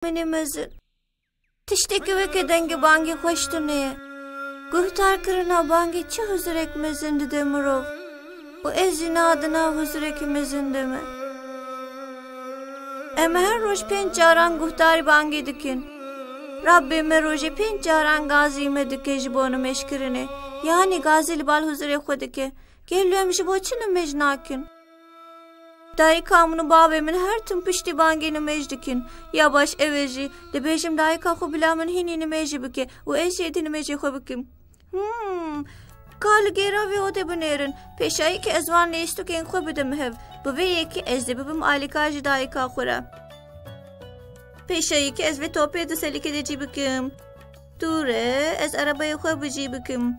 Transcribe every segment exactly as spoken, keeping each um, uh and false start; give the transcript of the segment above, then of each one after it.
Min ê mezin. Tiştekî weke dengê bangê xweş tune ye. Guhdarkirina bangê çi huzurek mezin dide mirov. Û ez jî niha di nav huzurekî mezin de me. Em her roj pênc caran guhdarî bangê dikin. Rabbê me rojê pênc caran gazî me dike ji bo nimêjkirinê. Yanî gazî li bal huzurê xwe dike. Gelo em ji bo çi nimêj nakin? Dayika min û bavê min her tim piştî bangê nimêj dikin. Ya baş ev e jî. Dibêjim dayika xwe bila min hînî nimêjî bike û ez jî êdî nimêjê xwe bikim. Hmm, ka li gêra vê odê binêrin. Pêşayî ke ez wan lêstikên xwe bidim hev. Bi vê yekê ez dê bibim alîkar ji dayika xwe re. Pêşayî ke ez vê topê di selîkê de cî bikim. Dûr e, ez erebayê xwe bi cî bikim.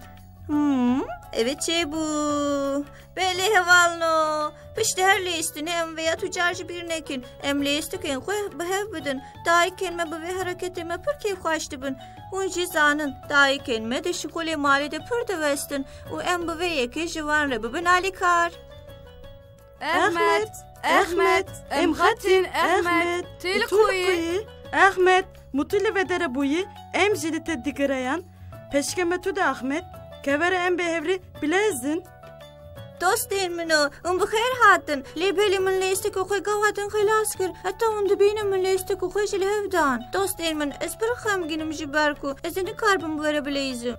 Hmm, ev ê çêbû. Belê hevalno. Piştî her lêstinê em vêya tu car ji bîr nekin. Em lêstikên xwe bi hev bidin. Dayikên me bi vê hereketê me pir kêfxweş dibin. Hûn jî zanin, dayikên me di şixulê malê de pir diwestin û em bi vê yekê ji wan re bibin alîkar. Ehmed, Ehmed, Ehmed, em em xetin, xetin, Ehmed, Ehmed, tu li tu li ku yî? Ku yî? Ehmed, mutî li vedere bûyî, em jî li te digireyan. Peşke me tu de Ehmed, kevere em bê hevrî bilezin. Dostên min o, hûn bi xêr hatin. Lê belê min lêstikê xwe gava din xelas kir. Heta hûn dibînin min lêstikê xwe ji li hev dan. Dostên min, ez pir xemgîn im ji ber ku ez ê nikaribim bi we re bileyzim.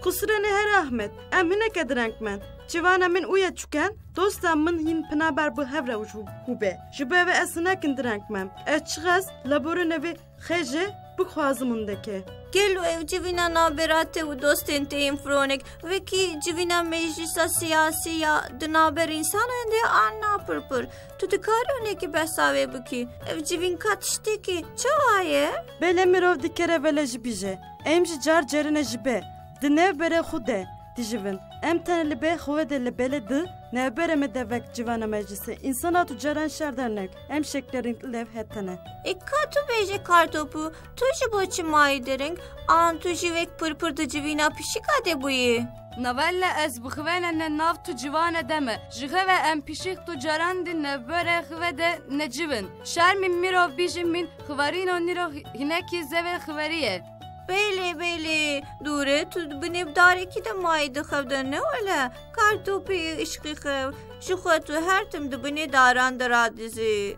Qusirê nehêr Ehmed, em hineke direng me. Civana min û ye çûken, dosta min hîn pinaber bi hev re û hûbe. Ji bo ve ez hinekin direng me. Ez çiqas laborê nevê xêje bixwazim hûn deke. Gelo ev civîna navbera te û dostên te yên fironek, wekî civîna meclisa siyasî ya di navber însanan de an na pir pir. Tu dikarî hinekî behsa wê bikî? Ev civîn ka tiştekî çawa ye? Belê mirov dikere vele jî bije. Em jî car cerine ji be. Di navberê xwe de dijivin. Em tenê li bê xwe de li belê di navberê me de wek civana meclisê. Însana tu caran şer dernek. Em şeklerîn lev hetene. Ê ka tu bêje Kartopû, tu ji bo çi mayî dereng? An tu jî wek pir pir di civîna pişika de bûyî? Navella ez bixwene ne nav tu civane de me. Ji xwe ve em pişik tu caran di navberê xwe de necivin. Şermî mirov bîjin min xivarîno nîro hinekî zevê xivarî ye. Belê, belê. Dûre tu di binê darekî de mayî di xev de ne wele. Kartopî îşqî xev. Ji xwe tu her tim di binê daran de radizî.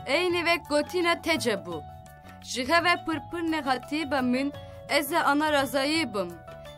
Eynî wek gotina te ce bû. Ji xwe ve pir pir nexatî be min, ez ê ana razayî bim.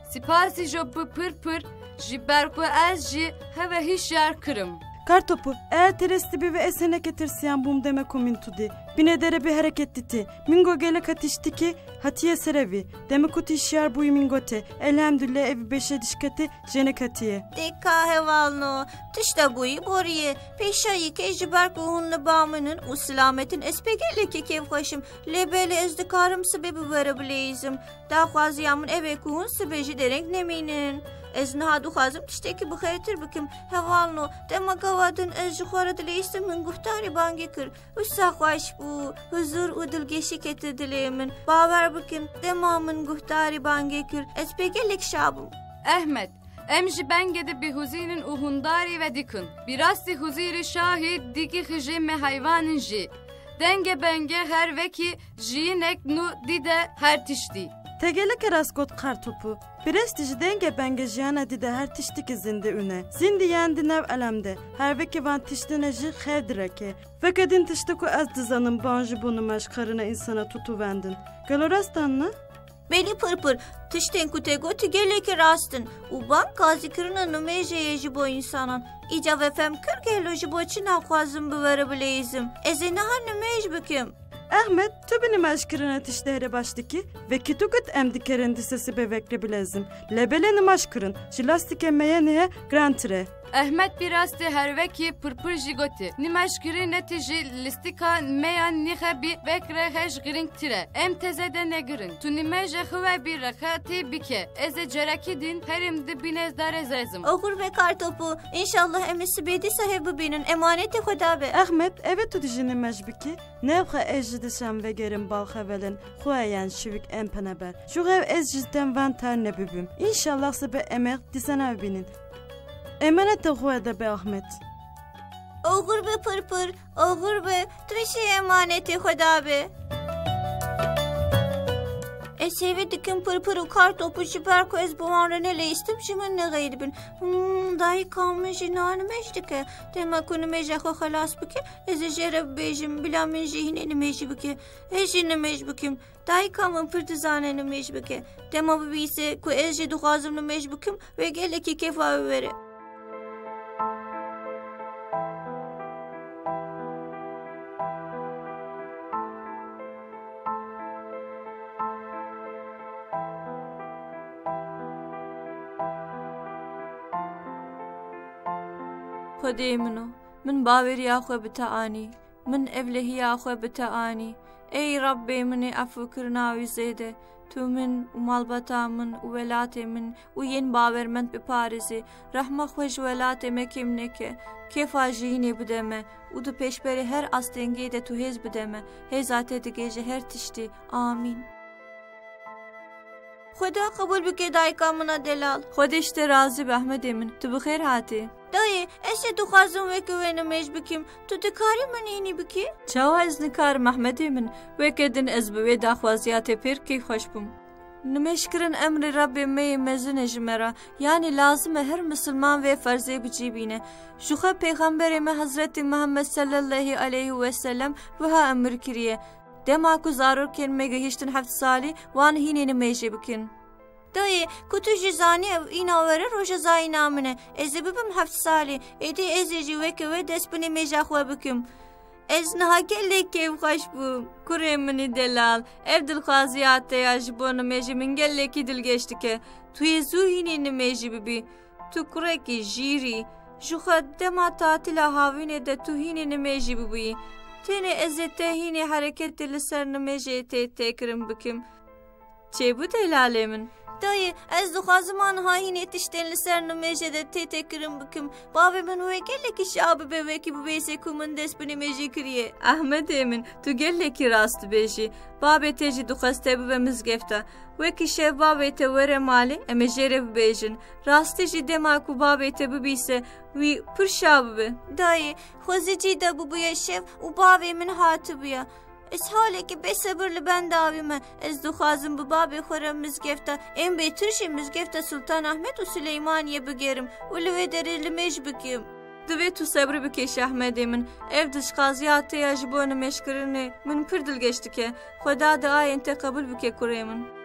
Sipasî jo bi pir pir, ji ber ku ez jî xwe ve hişyar kirim. Kartopu, eğer terestî bî ve ez hineke tirsiyan bûm deme ku min tu dî. Binê dere bi hereket dîtî. Min go geleka tiştikî hatiye serevî. Deme ku tu hişyar bûyî min gote. Elhamdülillah ev beşe dişkete jenek hatiye. Dê ka hevalno, tişta bûyî boriye. Pêşayî ke ji ber ku hûn li ba min in û silamet in, ez pê gelekî kêfxweş im. Lê belê ez dikarim sibê bi we re bileyîzim. Daxwaziya min ev e ku hûn sibê jî dereng nemînin. Ez niha dixwazim tiştekî bi xêrtir bikim. Hevalno, dema gava din ez ji xwe re dileyîstim, min guhdarî bangê kir. Wisa xweş bû, huzur û dilgeşî kete dilê min. Bawer bikin, dema min guhdarî bangê kir, ez pê gelek şa bûm. Ehmed, em ji bengê de bihuzînin û hundarî ve dikin. Bi rastî huzîrî şahî digihîjê me heywanin jî. Dengê bengê her wekî jiyinek nû dide her tiştî. Te geleke rast got Kartopu. Bi rastî ji dengê bengê jiyana dide her tiştikî zindî ûne. Zindî yan di nav elem de. Her wekî van tiştine jî xev direke. Veke din tiştê ku ez dizanim ban ji bo nimaj karine însana tutu vendin. Gelo rast an ne? Belî pir pir, tiştên ku te gotî gelekî rast in û ban gazîkirina nimêjê ye ji bo însanan. Îca ve fehm kir gelo ji bo çi naxwazim bi we re bileyîzim. Ez ê niha nimêj bikim. Ehmed, tu bi nimajkirina tiştê here baş dikî? Vekî tu got em dikerin dîsa sibê vekre bilezim. Lê belê nimajkirin, ji lastîkê me ye nihe girantir e. Ehmed bi rastî her wekî pir pir jî gotî. Nimajkirin netî ji listîka me ya nixe bi vekre hej giringtir e. Em teze de negirin. Tu nimêjê xwe bi rexetî bike. Ez ê carekî din herim di binê dare zezim. Oxir be Kartopu. Înşallah em ê sibê dîsa hev bibînin. Emanetê Xweda be. Ehmed, ev e tu dijî nimaj bikî? Nexwe ez ji dişan vegerim bal xevelin, xwe yan şivik em peneber. Ji xev ez ji ten van tar nebibim. Înşallah sibe em ê dîsa nabînin. Emanetê xwe de be Ahmet. Oxir be pir pir, oxir be, tu jî emanetê Xweda be. Ez hêvî dikim pir pir û kar topu ji ber ku ez bi wan re neleyistim ji min nexeyidibin. Hmm, dayika min jî niha nimêj dike. Dema ku nimêja xwe xelas bike, ez ê jê re bibêjim, bila min jî hînê nimêjî bike. Ez jî nimêj bikim. Dayika min pir dizane nimêj bike. Dema bibîse ku ez jî dixwazim nimêj bikim, wê gelekî kêfa wê were. Xwedê min o, min baweriya xwe bi te anî, min ewlehiya xwe bi te anî. Ey Rabbê min ê efûkirina wî zêde, tu min û malbata min û welatê min û yên bawermend biparêzî, rehma xwe ji welatê me kêm neke, kêfa jiyînê bide me û di pêşberê her astengiyê de tu hêz bide me, hêza te digêje her tiştî. Amîn. Xweda qebûl bike dayika min a delal. Xwedê ji te razî be Ehmedê min, tu bi xêr hatî. Dayê, ez jî dixwazim weke we nimêj bikim. Tu dikarî min hînî bikî? Çawa ez nikarim Ehmedê min? Weke din ez bi wê daxwaziya te pêr kêfxweş bûm. Nimêjkirin emrê Rebbê me yê mezin e ji me re. Yanî lazim e her misilman vê ferzê bi cî bîne. Ji xwe Pêxemberê me Hezretî Muhammed sallallahu aleyhi ve sellem wiha emir kiriye. Dema ku zarokên me gihîştin heft salî, wan hînê nimêjê bikin. Dayê, ku tu jî zanî ev îna were roja zayîna min e. Ez ê bibim heft salî. Êdî ez ê jî weke we dest bi nimêja xwe bikim. Ez niha gelek kêfxweş bûm. Kurê min î delal, ev dilxwaziya te ya ji bo nimêjê min gelekî dilgeş dike. Tu yê zû hînê nimêjî bibî. Tu kurekî jîr î. Ji xwe dema tatîla havînê de tu hînê nimêjî bibûyî. Tenê ez ê te hînê hereketê li ser nimêjê tê têkirin bikim. Çêbû delalê min. Dayê, ez dixwazim aniha hînê tiştên li ser nimêjê de tê têkirin bikim. Bavê min wê gelekî şa bibe wekî bibêsê ku min dest bi nimêjê kiriye. Ehmedê min, tu gelekî rast dibêjî. Babê te jî dixwest te bibe mizgefta. Wekî şev bavê te were malê, em ê jê re bibêjin. Rastî jî dema ku bavê te bibîse, wî pir şa bibe. Dayê, xwezî cî de bûbûye şev û bavê min hatibûye. Ez halekî bêsebir li benda wî me. Ez dixwazim bi bavê xwe re mizgefta, ên bêtir jî mizgefta Sultan Ahmet û Sileymaniyê bigerim û li wê derê nimêj bikim. Divê tu sebrî bikêşî Ehmedê min. Ev dilşqaziya te ya ji bo nimêjkirinê min pir dilgeş dike. Xweda diayên te qebûl bike kurê min.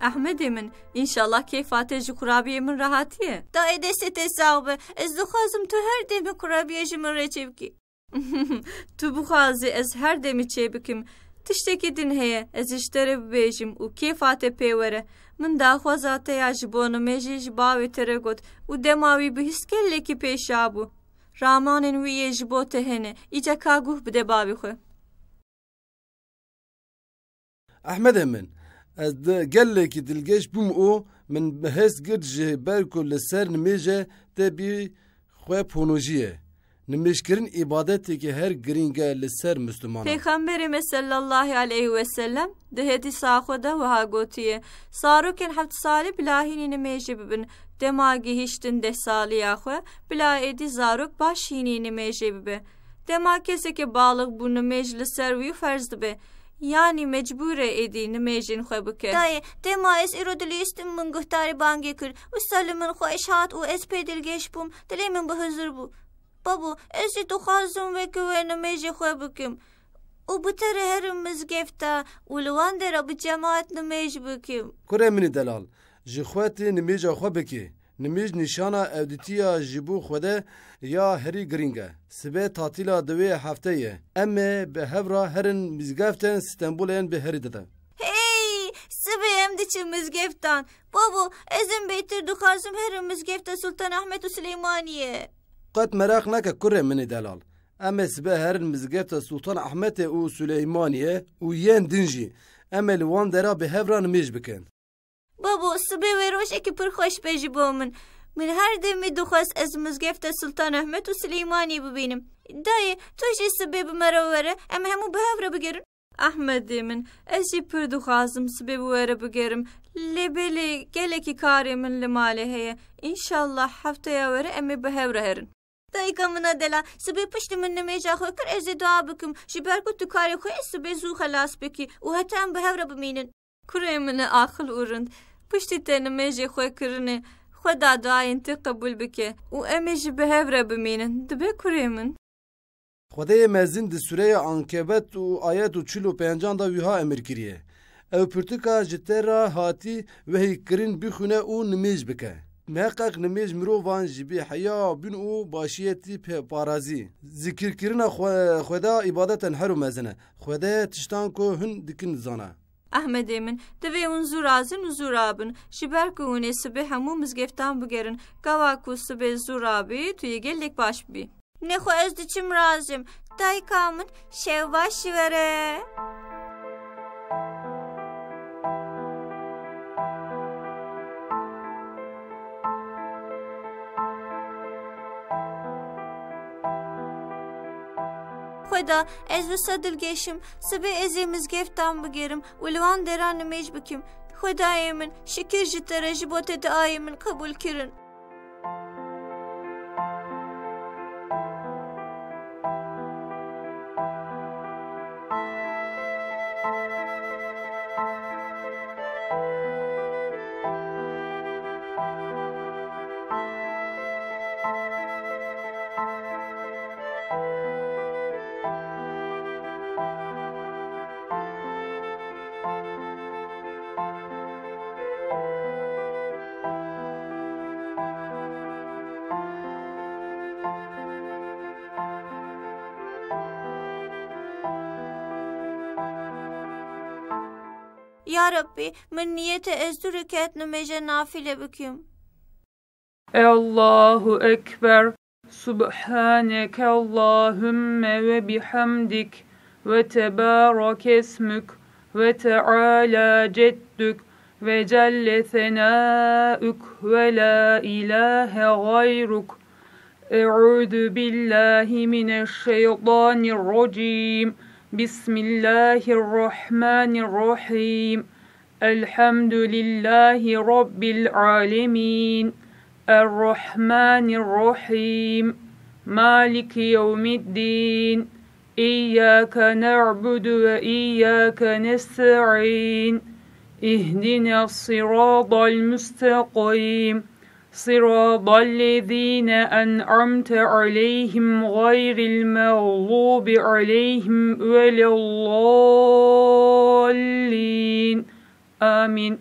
Ehmedê min, înşallah kêfa te ji qurabiyê min re hatiye. Dayê destê te sax be. Ez dixwazim tu her demê qurabiye ji min re çêbikî. Tu bixwazî ez her demî çêbikim. Tiştekî din heye, ez ê ji te re bibêjim û kêfa te pê were. Min daxwaza te ya ji bo nimêjê ji bavê te re got û dema wî bihîst gelekî pê şa bû. Ramanên wî yê ji bo te hene, îca ka guh bide bavê xwe. Ehmedê min, ez di gelekî dilgeş bûm û min bi hêz girt ji ber ku li ser nimêje te bî xwe ponojî ye. Nimêjkirin îbadeteke her girîng e li ser Mislimanan. Pêxemberê me sallallahu aleyhi ve sellem di hedîsa xwe de wiha gotiye, zarokên heft salî bila hînî nimêjê bibin. Dema gihîştin deh saliya xwe, bila êdî zarok baş hînî nimêjê bibe. Dema keseke balix bû nimêj li ser wî ferz dibe. Yanî mecbûr e êdî nimêjên xwe bike. Dayê, dema ez îro dilîstim min guhdarî bangê kir. Wisa li min xweş hat û ez pê dilgeş bûm. Dilê min bi huzur bû. Babo, ez jî dixwazim weke we nimêjê xwe bikim. Û bi te re herim mizgefta û li wan dera bi cemaat nimêj bikim. Kurê min ê delal, ji xwe tê nimêja xwe bikê. Nimêj nîşana ewdîtiya ji bo Xwedê ya herî girîng e. Sibe tatîla di wê heftê ye. Em ê bi hev re herin mizgeftên Stenbolê yên bi herî dide. Hey! Sibê em diçin mizgeftan. Babo, ez ên bêtir dixwazim herim mizgefta Sultan Ahmet û Silêmaniyê. Qet meraq neke kurê min ê delal. Em ê sibe herin mizgefta Sultan Ahmetê û Silêmaniyê û yên din jî. Em ê li wan dera bi hev re nimêj bikin. Babo, sibê wê rojekî pir xweş be ji bo min. Min her demê dixwest ez mizgefta Sultan Ahmet û Silêmaniyê bibînim. Dayê, tu jî sibê bi me re were, em hemû bi hev re bigerin. Ehmedê min, ez jî pir dixwazim sibê bi we re bigerim. Lê belê gelekî karê min li malê heye. Înşallah hefteya were em ê bi hev re herin. Dayika min a delal, sibê piştî min nimêja xwe kir, ez ê dua bikim. Ji ber ku tu karê xwe ê sibê zû xelas bikî û heta em bi hev re bimînin. Kurê min e aqil û rind. Piştî te nimêjê xwe kirinê, Xweda duayên te qebûl bike û em ê jî bi hev re bimînin. Dibe kurê min? Xwedayê mezin di sûreya Ankebet û ayet û çil û pêncan de wiha emir kiriye: Ew pirtika ji te re hatî wehî kirin bixwîne û nimêj bike. Miheqeq nimêj mirovan ji bê heya bûn û başiyetî pe-, parazî. Zikirkirina xwe-, Xweda îbadeten her û mezin e. Xwedê tiştan ku hûn dikin dizane. Ehmedê min, divê hûn zû razin û zû rabin. Ji ber ku hûn ê sibê hemû mizgeftan bigerin. Gava ku sibê zû rabî, tu yê gelek baş bibî. Nexwe ez diçim razim. Dayika min, şev baş ji we re. Xweda, ez wisa dilgeş im, sibê ez ê mizgeftan bigerim û li wan deran nimêj bikim. Xwedayê min, şikir ji te re ji bo te duayê min qebûl kirin. Ya Rabbî, min niyete ez du reket nimêje nafile bikim. Allahu Ekber. Subhaneke Allahümme ve bihamdik ve tebarek esmük ve teala ceddük ve celle senaük ve la ilahe gayruk. Euzu billahi mineşşeytanirracim. Bismillahirrahmanirrahim. Elhamdülillahi Rabbil alemin. Errahmanirrahim. Maliki yevmiddin. İyyâke na'budu ve iyyâke nesta'in. İhdina sıratal müstakim. Sıratal lezine en'amte aleyhim gayril mağdubi aleyhim veleddallin. Amin.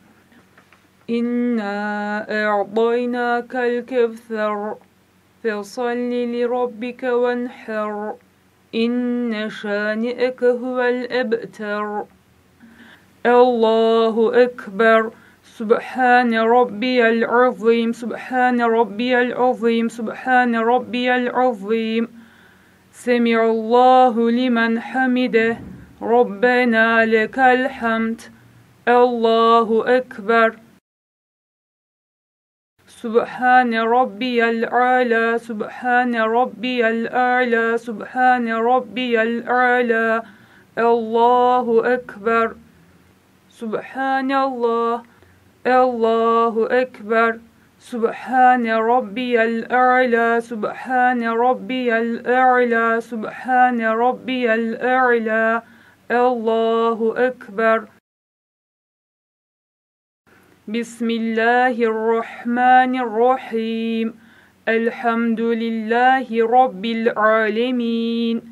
İnna a'taynakel kevser. Fesalli li rabbike wenher. İnne şani'eke huvel ebter. Allahu Ekber. Subhane Rabbiyel Azim. Subhane Rabbiyel Azim. Subhane Rabbiyel Azim. Semi'allahu limen hamide. Rabbena lekel hamd. Allahu Ekber. Subhane Rabbiyel Ala, Subhane Rabbiyel Ala, Subhane Rabbiyel Ala. Allahu Ekber. Subhanallah. Allahu Ekber. Subhane Rabbiyel Ala, Subhane Rabbiyel Ala, Subhane Rabbiyel Ala. Allahu Ekber. Bismillahirrahmanirrahim. Elhamdülillahi Rabbil alemin.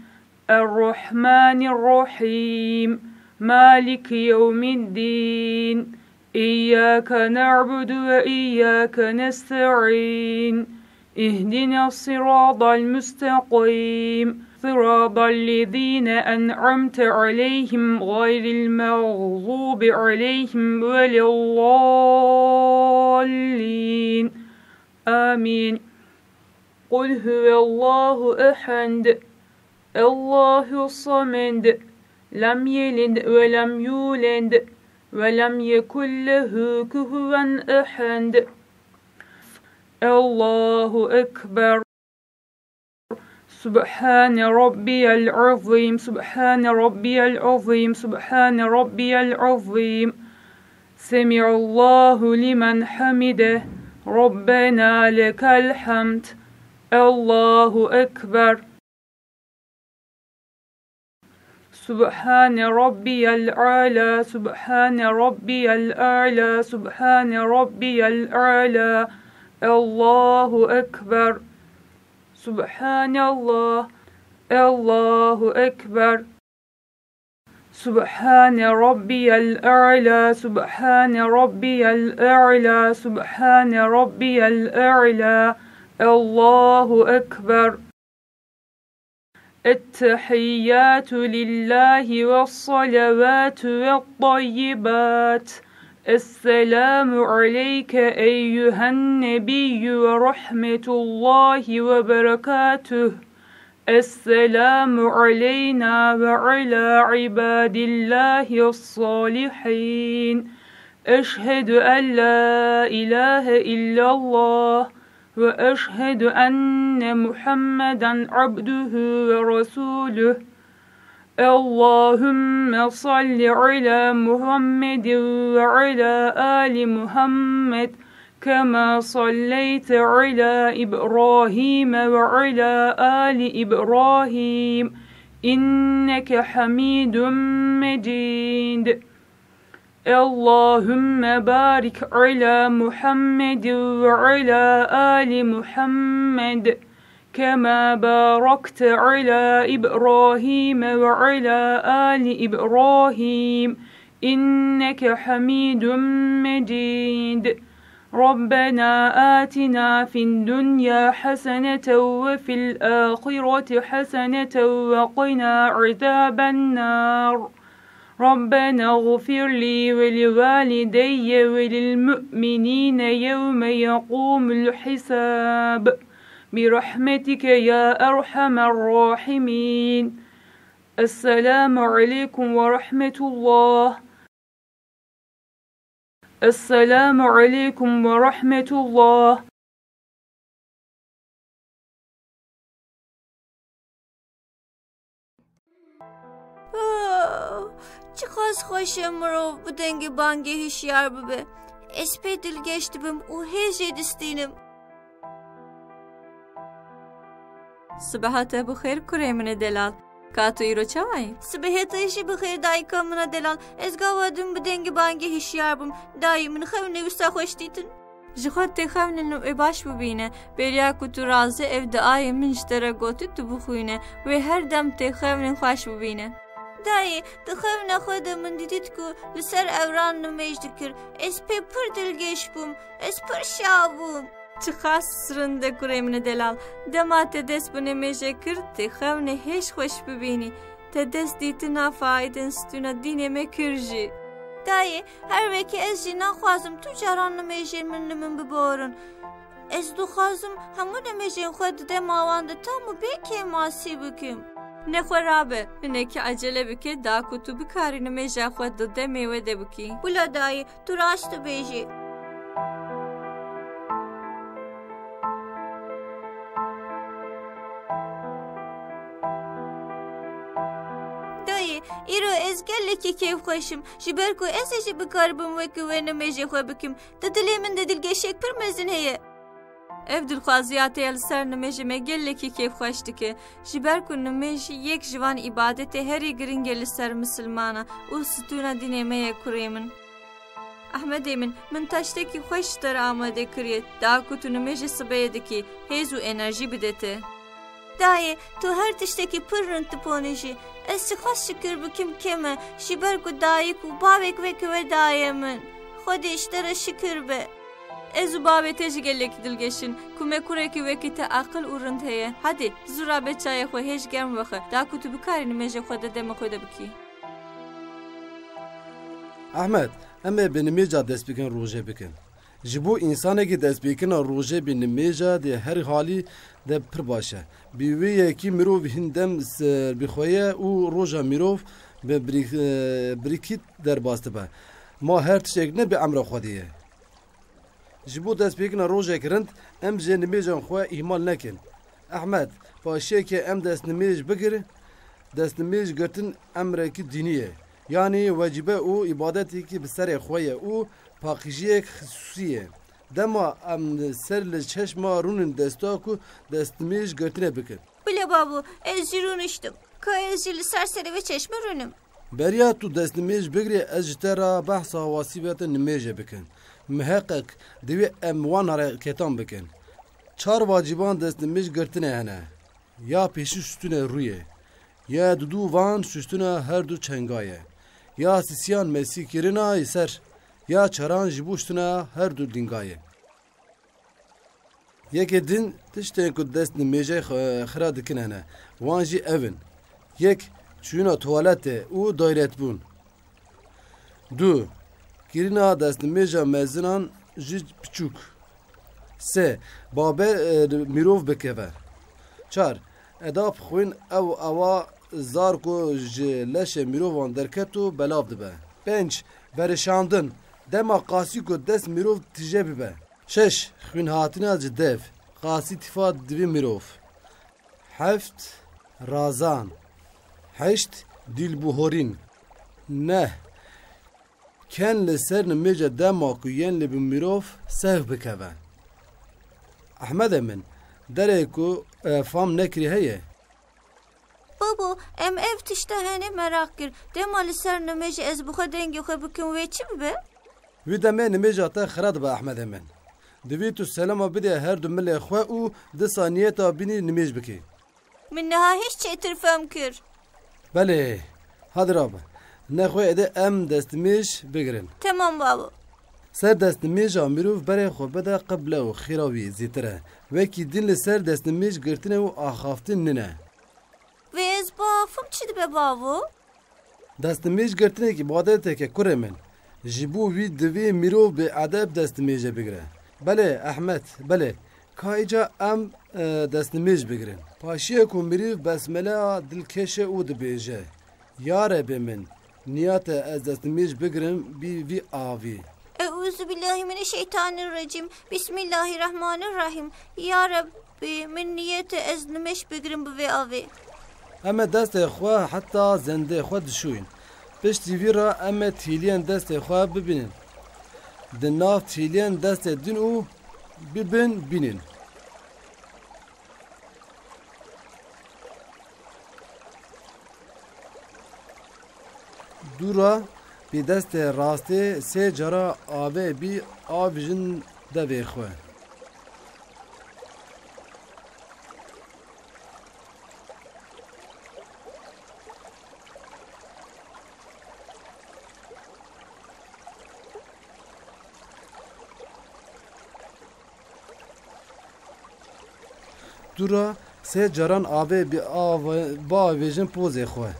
Errahmanirrahim. Maliki yevmiddin. İyyâke na'budu ve iyyâke nesta'in. اهدنا الصراط المستقيم، صراط الذين أنعمت عليهم غير المغضوب عليهم ولا الضالين. آمين. قل هو الله أحد، الله الصمد، لم يلد ولم يولد، ولم يكن له كفوا أحد. الله أكبر. سبحان ربي العظيم، سبحان ربي العظيم، سبحان ربي العظيم. سمع الله لمن حمده، ربنا لك الحمد. الله أكبر. سبحان ربي الأعلى، سبحان ربي الأعلى، سبحان ربي الأعلى. الله أكبر. سبحان الله. الله أكبر. سبحان ربي الأعلى، سبحان ربي الأعلى، سبحان ربي الأعلى. الله أكبر. التحيات لله والصلوات والطيبات. السلام عليك أيها النبي ورحمة الله وبركاته. السلام علينا وعلى عباد الله الصالحين. أشهد أن لا إله إلا الله وأشهد أن محمدا عبده ورسوله. اللهم صل على محمد وعلى آل محمد كما صليت على إبراهيم وعلى آل إبراهيم إنك حميد مجيد. اللهم بارك على محمد وعلى آل محمد كما باركت على إبراهيم وعلى آل إبراهيم إنك حميد مجيد. ربنا آتنا في الدنيا حسنة وفي الآخرة حسنة وقنا عذاب النار. ربنا اغفر لي ولوالدي وللمؤمنين يوم يقوم الحساب. برحمتك يا أرحم الراحمين. السلام عليكم ورحمة الله. السلام عليكم ورحمة الله. Ah, çiqas xweş e mirov bi dengê bangê hişyar bibe. Ez pê dilgeş dibim û hêz jê distînim. Sibeha te bi xêr kurê min ê delal. Ka tu îro çawa yî? Sibehê te jî bi xêr dayika min a delal. Ez gava din bi dengê bangê hişyar bûm. Dayî, min xewnê wisa xweş dîtin. Ji xwe têxewnin û ê baş bibîne. Bêriya ku tu razî, ev diayê min ji te re gotî tu bixwîne. Wê her dem têxewnin xweş bibîne. Dayê, di xewna xwe de min didît ku li ser ewran nimêj dikir. Ez pê pir dilgeş bûm. Ez pir şa bûm. Çiqas rind e kurê min e delal. Dema te dest bi nimêjê kir, têxewne hêj xweş bibînî. Te dest dîtina faîdên stûna dînê me kir jî. Dayê, her wekî ez jî naxwazim tu caran nimêjên min li min biborin. Ez dixwazim hemû nimêjên xwe di dema wan de tam û bê kêmasî bikim. Nexwe rabe, hinekî ecele bike, da ku tu bikarî nimêja xwe di demê we de bikî. Bila dayê, tu rast dibêjî. Dayê, îro ez gelekî kêfxweş im, ji ber ku ez ê jî bikaribim wekî we nimêjê xwe bikim. Di dilê min de dilgeşiyek pir mezin heye. Ev dilxwaziya te ya li ser nimêjê me gelekî kêfxweş dike. Ji ber ku nimêj yek ji van îbadetê herî giring e li ser misilmana û stûna dînê me ye kurê min. Ehmedê min, min taştekî xweş ji te re amade kiriye, da ku tu nimêjê sibeyê dikî, hêz û enerjî bide te. Dayê, tu her tiştekî pir rind diponîjî. Ez çiqas şikir bikim kêm e, ji ber ku dayik û bavek wekî we daye min. Xwedê ji te re şikir be. Ez û bavê te jî gelekî dilgeş in ku me kurekî wekî te aqil û rind heye. Hadê, zû rabe çayê xwe hêj germ wexe, da ku tu bikarî nimêjê xwe di demê xwe de bikî. Ehmed, em ê bi nimêja destpêkên rojê bikin. Ji bo însanekî destpêkina rojê bi nimêja di her halî de pir baş e. Bi wê yekî mirov hindem ser bi xwe ye û roja mirov bi birîk-, e, birîkît derbas dibe. Ma her tiştek ne bi emra Xwedê ye. Ji bo destpêkirina rojek rind, em ji nimêjan xwe îhmal nekin. Ehmed, paşiyeke em destnimêj bigir, destnimêj girtin emrekî dînî ye. Yanî wecîbe û îbadetekî bi serê xwe ye û paqijiyek xisûsî ye. Dema em ser li çeşma rûnin desta ku destnimêj girtine bikin. Bila babo, ez jî rûniştim. Ka ez jî li ser serê vê çeşme rûnim. Beriya tu destnimêj bigirî, ez ji te re behsa wasîbeta nimêjê bikim. Miheqeq divê em wan hereketan bikin. Çar vacîban destnimêj girtinê hene. Ya pêşî şûştine rûyê. Ya dudû van şûştina her du çenga ye. Ya sisiyan mesî kirina yê ser. Ya çaran ji bo şûştina her du dînga ye. Yekê din tiştên ku dest nimêjê xwe xira dikin hene. Wan jî ev in. Yek, çûna tuwaletê û dayretbûn. Du, kirina destnimêja mezinan ji piçûk. Sê, babe, e, mirov bikeve. Çar, edab xwîn ew ewa zar ku ji leşê mirovan derket û belav dibe. Pênc, verişandin, dema qasî ku dest mirov tije bibe. Şeş, xwînhatina ji dev, qasî tîfa divê mirov. Heft, razan. Heşt, dîlbihorîn. Neh, ken li ser nimêja dema ku yên li bi mirov sehv bikeve. Ehmedê min, derê ku, e, fam nekirî heye. Babo, em ev tişta henê meraq kir. Dema li ser nimêjê ez bi xwe dengê xwe bikim, wê çi bibe? Wî demê nimêja te xira dibe, Ehmedê min. Divî tu selama bidê her du milê xwe û disa niyeta bînî nimêj bikî. Min niha hîç çêtir fem kir. Belê, hadi rabe. Nexwe êdî em destnimêj bigirin. Temam babo. Ser destnimêja mirov berê xwe bide qible û xêra wî zêtir e. Wekî din li ser destnimêj girtinê û axaftin nine. Vê ez biafim çi dibe bavo? Destnimêj girtinekî îbadeteke kurê min. Ji bo wî divê mirov bi edeb destnimêje bigire. Belê, Ehmed, belê. Ka îca em, e, destnimêj bigirin. Paşiye ku mirîv besmeleya dilkeşe û dibêje, Ya Rebê min, niyate ez destnimêj bigirim bi vî avî. Eûzubillahimineşşeytanirrecîm. Bismillahirrahmanirrahîm. Ya Reb, Bi min niyete ez nimêj bigirim bi vê avê. Em ê destê xwe heta zendê xwe dişûyin. Piştî vî re em ê tîliyên destê xwe bibînin. Di nav tîliyên destê din û bibin bînin. Dûra pê destê rastê sê cara avê bî avêjin devê xwe. Dûra sê caran avê bi av-, biavêjin pozê xwe.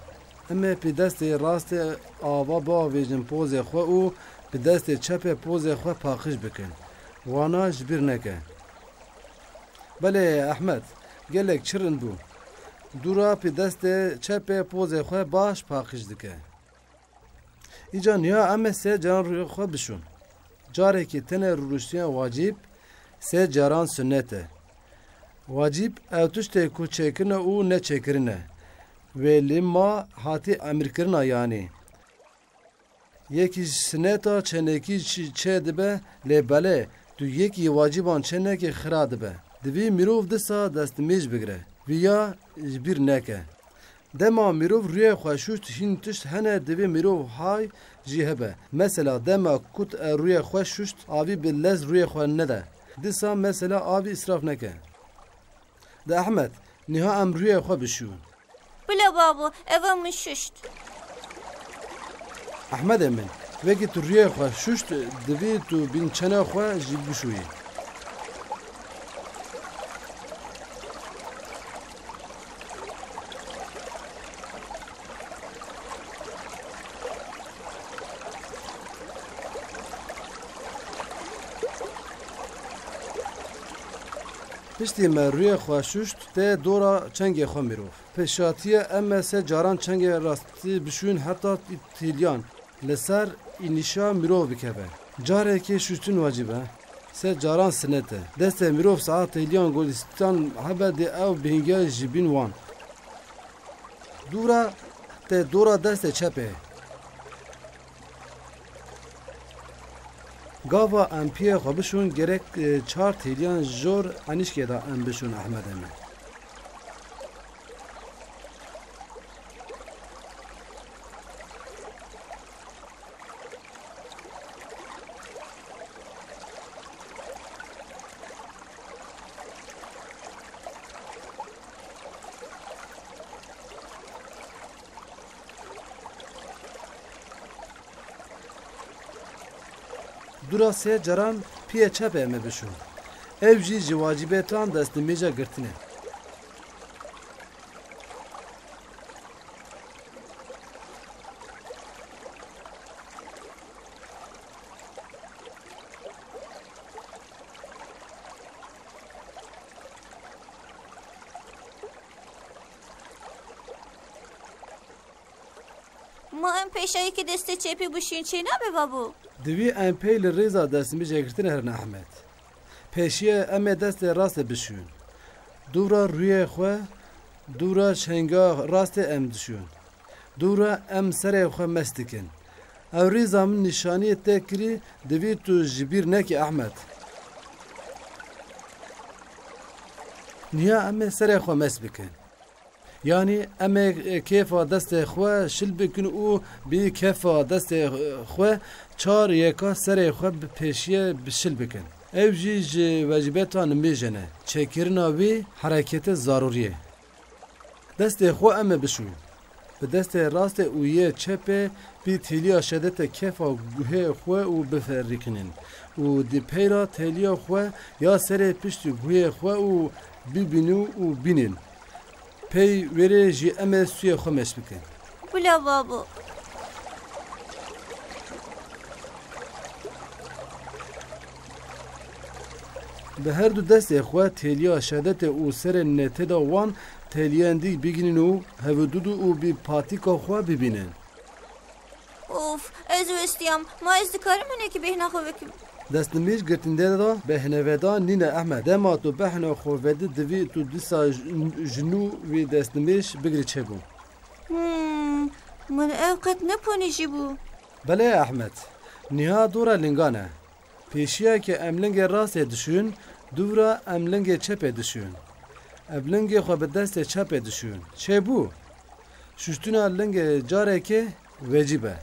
Em ê pê destê rastê ava biavêjin pozê xwe û bi destê çepê pozê xwe paqij bikin. Wana ji bîr neke. Belê Ehmed, gelek çi rind bû. Dûra pê destê çepê pozê xwe baş paqij dike. Îca niha em ê sê caran rûyê xwe bişûn. Carekê tenê rûniştiya wacîb, sê caran sunnet e. Wacîb ew tiştê ku çêkirine û neçêkirine. Wê li ma hatî emirkirina yanî. Yekî ji sineta çenekî çi-, çê dibe, lê belê tu yekî wacîban çê nekî xira dibe. Divî mirov disa destnimêj bigire. Viya ji bîr neke. Dema mirov rûyê xwe şûşt, hîn tişt hene divê mirov hay jî hebe. Mesela dema ku tu rûyê xwe şûşt, avî bi lez rûyê xwe nede. Disa mesela avî îsraf neke. De Ehmed, niha em rûyê xwe bişûn. Bila babo, eva min şûşt. Ehmedê min, wekî tu rûyê xwe şûşt, divê tu bîn çene xwe jî bişûyî. Piştî me rûyê xwe şûşt, tê dora çengê xwe mirov. Pêşatiye em ê sê caran çengê rastî bişûn heta tîliyan. Li ser înişa mirov bikeve. Carekê şuştin wecib e. Sê caran sinet e. Destê mirov saet têliyan golîstan hebe dê ew bingiyayê ji bîn wan. Dûra te dora destê çepê. Gava em piyê xwe bişûn, gerek, e, çar têliyan jor enişkê de em bişûn Ehmedê me. Dûra sê caran piyê çepê me bişûn. Ew jî ji wacîbetan destnimêja girtin e. Ma em pêşayî ki destê çepî bişîn çê nabe babo? Divî em pey li rêza destnimêja girtin herin Ehmed. Pêşiye em ê destê rastê bişûn. Dûra rûyê xwe, dûra çenga rastê em dişûn. Dûra em serê xwe mes dikin. Ew rêza min nîşaniyê te kirî, divî tu ji bîr nekî Ehmed. Niha em ê serê xwe mes bikin. Yanî em ê kêfa destê xwe şil bikin û bi kêfa destê xwe çar yeka serê xwe bi pêşiye bi şil bikin. Ew jî ji wecibeta nimêjê ne. Çêkirina wî hereketê zarûrî ye. Destê xwe em ê bişûn. Bi destê rastê û yê çepê bi têliya şedetê kêfa guhê xwe û biferîqînin û di peyra têliya xwe ya serê piştî guhê xwe û bibînin û bînin. Pey wêrê jî em ê sûyê xwe meş bikin. Bila babo. Bi her du destê xwe têliya şedetê û serê netê de wan têliyên dî bigînin û hevdûdû û bi patîka xwe bibînin. Of, ez westiyam. Ma ez dikarim hinekî bêhna xwe vekim? Destnimêj girtindê de behneveda nîne Ehmed. Dema tu behna xwe vedî divî tu dîsa ji, ji nû wî destnimêj bigirî çêbû. Hmm, min ew qet neponîjîbû. Belê Ehmed. Niha dora lingan e. Pêşiyeke em lingê rastê dişûn, dûra em lingê çepê dişûn. Em lingê xwe bi destê çepê dişûn. Çêbû. Şuştina lingê carekê wecib e.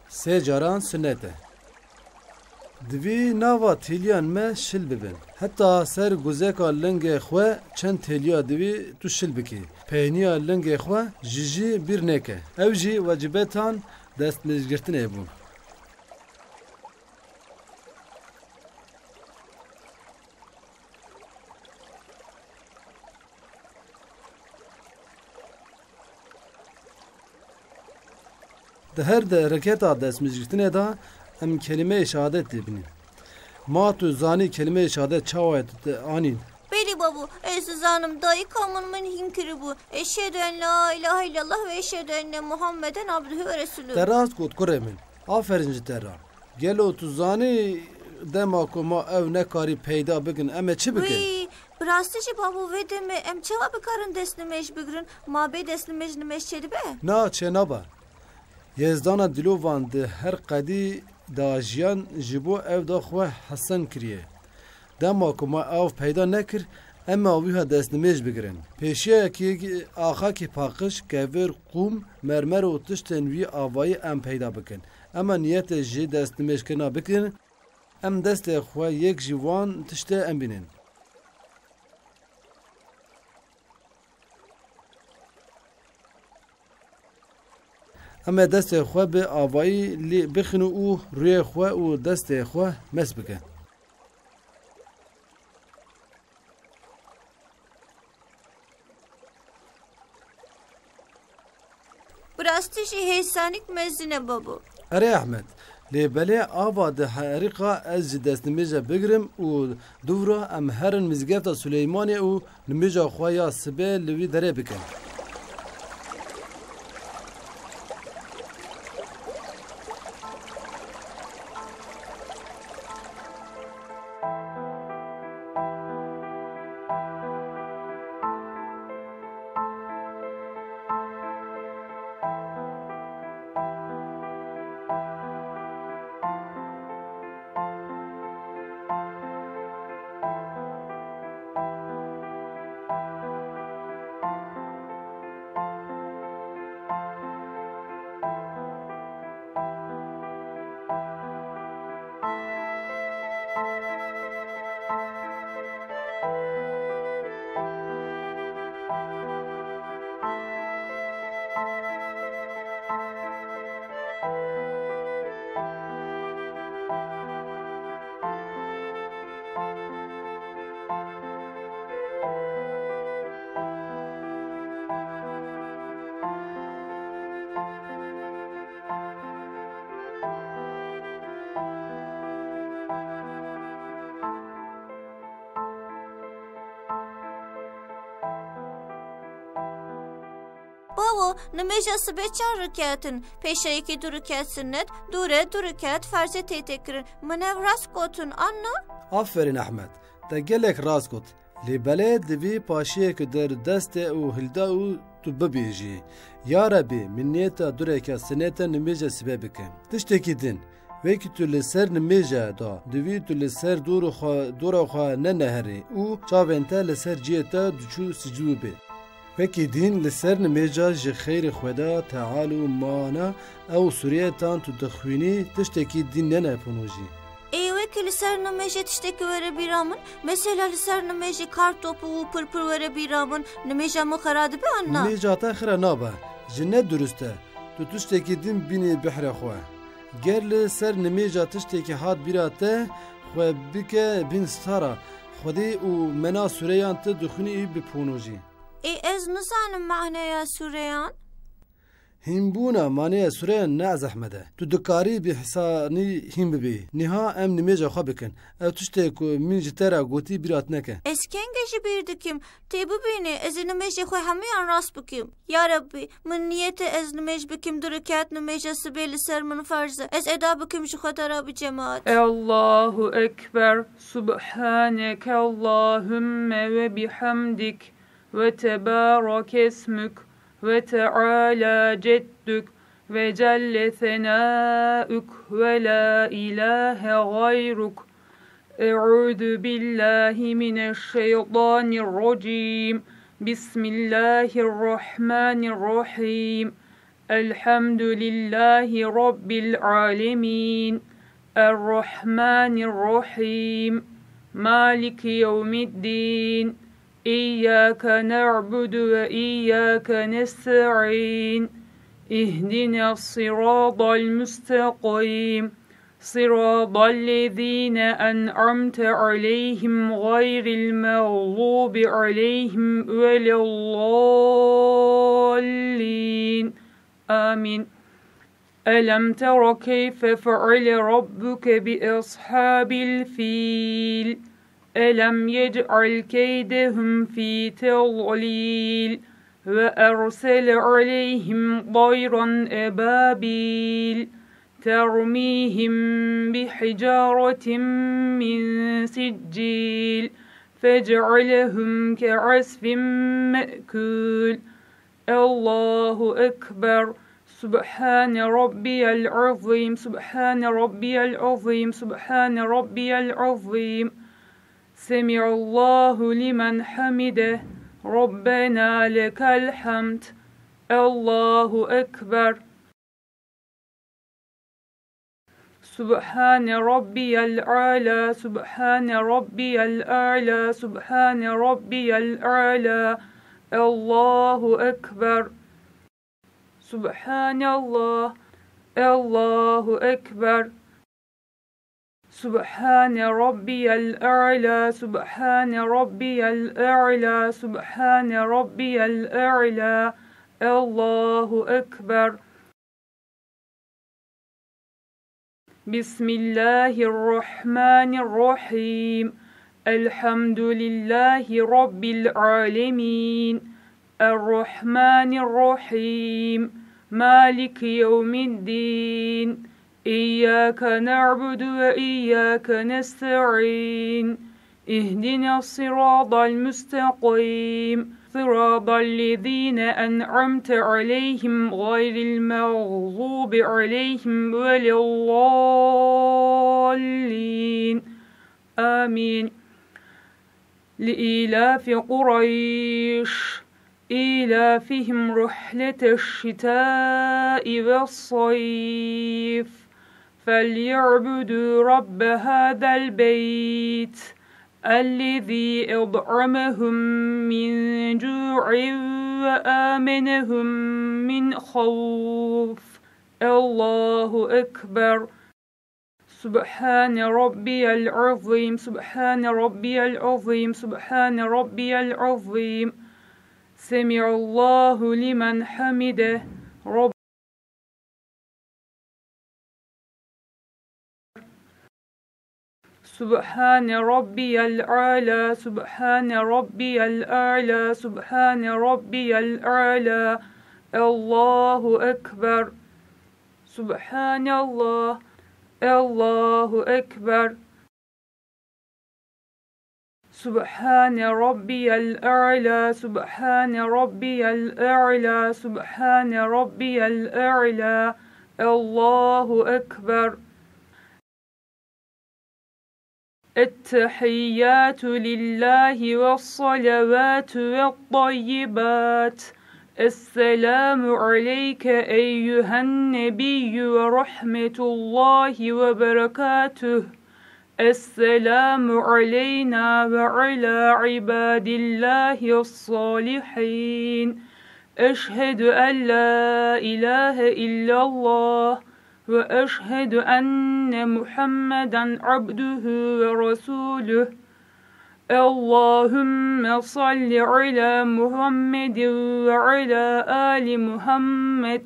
Sê caran sunet e. Divî nava têliyan me şil bibin. Heta ser guzeka lingê xwe çend têliya divî tu şil bikî. Peyniya lingê xwe ji jî bîr neke. Ew jî wecibetan destmêjgirtinê bû. Di her de reketa destmêjgirtinê de em kelîmeyê şehadet dibînin. Ma tu zanî kelîmeyê şehadet çawa ye tu te anîn? Belê babo, ez dizanim, dayika min min hîn kiribû. Eşhedü en la ilahe illallah ve eşhedü enne Muhammeden abdühü ve resulü. Te rast got kurê min. Aferin ji te re. Gelo tu zanî dema ku ma ew nekarî peyda bikin, em ê çi bikin? Wî, bi rastî jî babo vê demê em çawa bikarin destnimêj bigirin? Ma bê destnimêj nimêj çêdibe? Na, çênabe. Yezdana dilovan di her qedî de jiyan ji bo ew de xwe hesen kiriye. Dema ku me ew peyda nekir, em ê wîha destnimêj bigirin. Pêşiyekî axakî paqij, kevir, qûm, mermer û tiştên wî avayî em peyda bikin. Em ê niyetê ji destnimêjkirina bikin, em destê xwe yek ji wan tiştê em bînin. Em ê destê xwe bi avayî lê bixin û rûyê xwe û destê xwe mes bikin. Bi rastî jî hêsanîk mezin e babo. Erê Ehmed, lê belê ava di herîqa ez ji destnimêja bigirim û dûvra em herin mizgefta Suleymanê û nimêja xwe ya sibê li wî derê bikin. Nimêja sibê çar rikêt in. Pêşeyekî du rikêt sinnet, dûre du rikêt ferzê tê têkirin. Min ev rast gotin, anna? Aferin Ehmed. Te gelek rast got. Lê belê divê paşiyeke derdest e û hilda û tu bibêjî, Ya Rebî, min niyeta du reka sinete nimêja sibe bikim. Tiştekî din, wekî tu li ser nimêja da, divê tu li ser dora xwe, dora xwe neneherî û çavên te li ser cihê te diçû sicdû bê. Wekî din li ser nimêja ji xeyrê Xweda Teala û mana ew sûreyetan tu dixwînî tiştekî din nene pûnojî. Ê, wekî li ser nimêjê tiştekî were bîra min, mesela li ser nimêjê kartopû û pirpir were bîra min, nimêja min xera dibe an na? Nimêja te xira nabe, ji ne durust e. Tu tiştekî din bînî behrê xwe. Ger li ser nimêja tiştekî hat bîra te, xwe bike bin stara Xwedê û mena sûreyan tu dixwînî bipûnojî. Ê, ez nizanim maneya sûreyan. Hînbûna maneya sûreyan ne zehmet e. Tu dikarî bi hêsanî hîn bibî. Niha em nimêja xwe bikin. Ew tiştê ku min ji te re gotî bîrat neke. Ez kengê ji bîr dikim. Tê bibînî, ez ê nimêjê xwe hemûyan rast bikim. Ya Rebbî, min niyet e ez nimêj bikim, du rikêt nimêja sibê li ser min ferz e. Ez eda bikim ji xwe te re bi cemaat. Allahu Ekber, Subhaneke Allahümme ve bihamdik, ve tebarek esmük, ve teala ceddük, ve celle senaük, ve la ilahe gayruk. Euzu billahi mineşşeytanirracim. Bismillahirrahmanirrahim. Elhamdülillahi Rabbil alemin. Errahmanirrahim. Maliki yevmiddin. İyyâke na'budu ve iyyâke nesta'in. İhdines sıratal müstakim. Sıratal lezîne en'amte aleyhim gayril mağdubi aleyhim veleddallin. Amin. Elem tera keyfe feale rabbuke bi ashabil fil. Elem yec'al keydehum fi tedlil ve ersele aleyhim tayran ebabil termihim bi hicaretin min siccil fec'alehum ke'asfin me'kul. Allahu Ekber. Subhane Rabbiyel Azim, Subhane Rabbiyel Azim, Subhane Rabbiyel Azim. Semi'allahu limen hamideh. Rabbena lekel hamd. Allahu Ekber. Subhane Rabbiyel A'la, Subhane Rabbiyel A'la, Subhane Rabbiyel A'la. Allahu Ekber. Subhanallah. Allahu Ekber. Subhane Rabbiyel A'la, Subhane Rabbiyel A'la, Subhane Rabbiyel A'la. Allahu Ekber. Bismillahirrahmanirrahim. Elhamdülillahi Rabbil alemin. Errahmanirrahim. Maliki yevmiddin. İyyâke na'budu ve iyyâke nesta'in. اهدنا الصراط المستقيم، صراط الذين أنعمت عليهم غير المغضوب عليهم ولا الضالين. آمين. لإيلاف قريش. إيلافهم رحلة الشتاء والصيف. فليعبدوا رب هذا البيت الذي أطعمهم من جوع وآمنهم من خوف. الله أكبر. سبحان ربي العظيم، سبحان ربي العظيم، سبحان ربي العظيم. سمع الله لمن حمده. رب سبحان ربي الأعلى، سبحان ربي الأعلى، سبحان ربي الأعلى. الله أكبر. سبحان الله. الله أكبر. سبحان ربي الأعلى، سبحان ربي الأعلى، سبحان ربي الأعلى. الله أكبر. التحيات لله والصلوات والطيبات. السلام عليك أيها النبي ورحمة الله وبركاته. السلام علينا وعلى عباد الله الصالحين. أشهد أن لا إله إلا الله وأشهد أن محمدا عبده ورسوله. اللهم صل على محمد وعلى آل محمد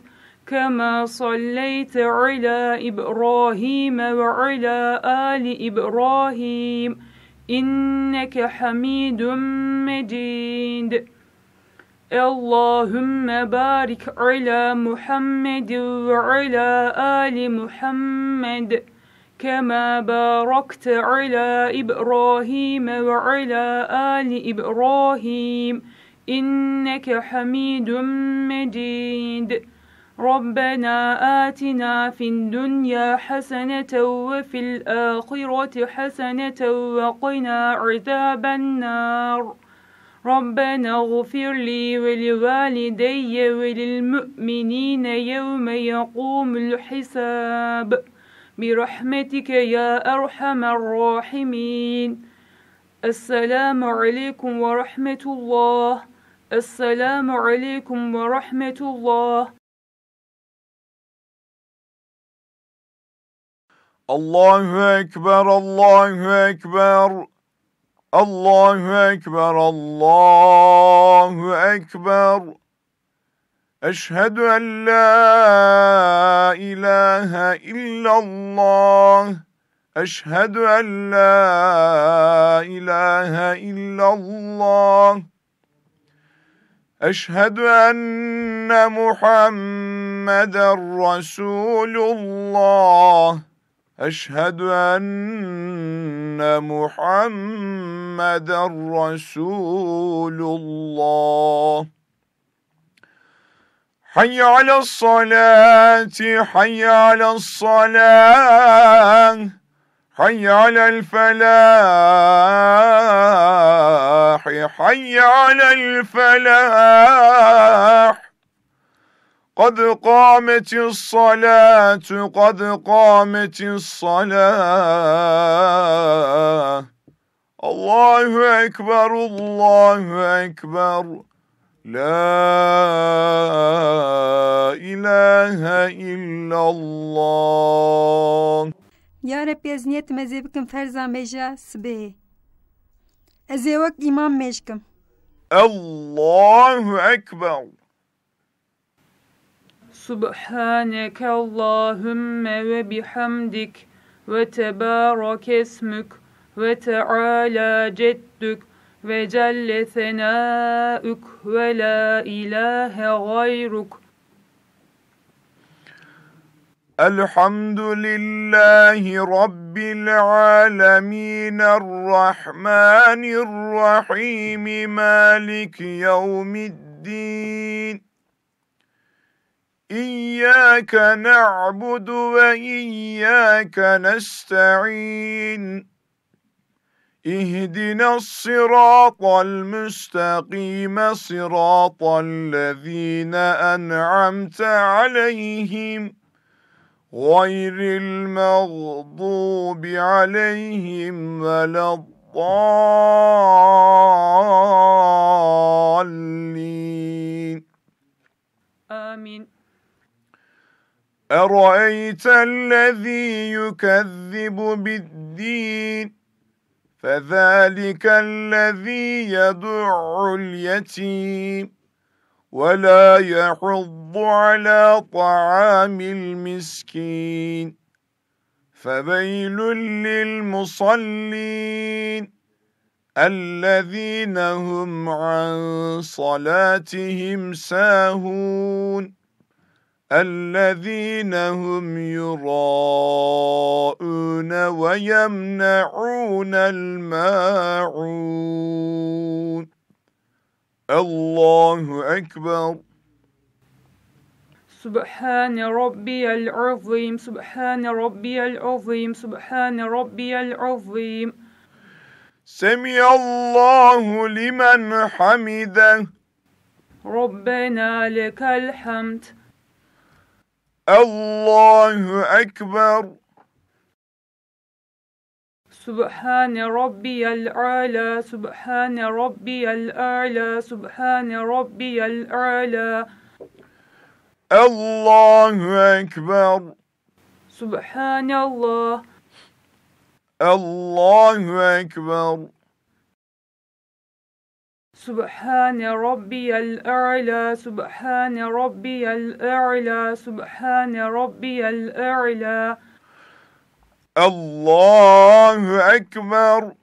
كما صليت على إبراهيم وعلى آل إبراهيم إنك حميد مجيد. اللهم بارك على محمد وعلى آل محمد كما باركت على إبراهيم وعلى آل إبراهيم إنك حميد مجيد. ربنا آتنا في الدنيا حسنة وفي الآخرة حسنة وقنا عذاب النار. ربنا اغفر لي ولوالدي وللمؤمنين يوم يقوم الحساب. برحمتك يا أرحم الراحمين. السلام عليكم ورحمة الله. السلام عليكم ورحمة الله. الله أكبر، الله أكبر، الله أكبر، الله أكبر. أشهد أن لا إله إلا الله. أشهد أن لا إله إلا الله. أشهد أن محمدا رسول الله. أشهد أن محمدا رسول الله. حي على الصلاة، حي على الصلاة، حي على الفلاح، حي على الفلاح. قد قامت الصلاة، قد قامت الصلاة. الله أكبر، الله أكبر. لا إله إلا الله. Ya Rebbi, ez niyet mezê bikim ferza mêja sibê. Ez ê wek îmam mêj kim. الله أكبر. سبحانك اللهم وبحمدك وتبارك اسمك وتعالى جدك وجل ثناؤك ولا إله غيرك. الحمد لله رب العالمين الرحمن الرحيم مالك يوم الدين. إياك نعبد وإياك نستعين. اهدنا الصراط المستقيم صراط الذين أنعمت عليهم غير المغضوب عليهم ولا الضالين. آمين. أرأيت الذي يكذب بالدين فذلك الذي يدع اليتيم ولا يحض على طعام المسكين فويل للمصلين الذين هم عن صلاتهم ساهون. الذين هم يراءون ويمنعون الماعون. الله أكبر. سبحان ربي العظيم، سبحان ربي العظيم، سبحان ربي العظيم. سمع الله لمن حمده. ربنا لك الحمد. الله أكبر. سبحان ربي الأعلى، سبحان ربي الأعلى، سبحان ربي الأعلى. الله أكبر. سبحان الله. الله أكبر. سبحان ربي الأعلى، سبحان ربي الأعلى، سبحان ربي الأعلى. الله أكبر.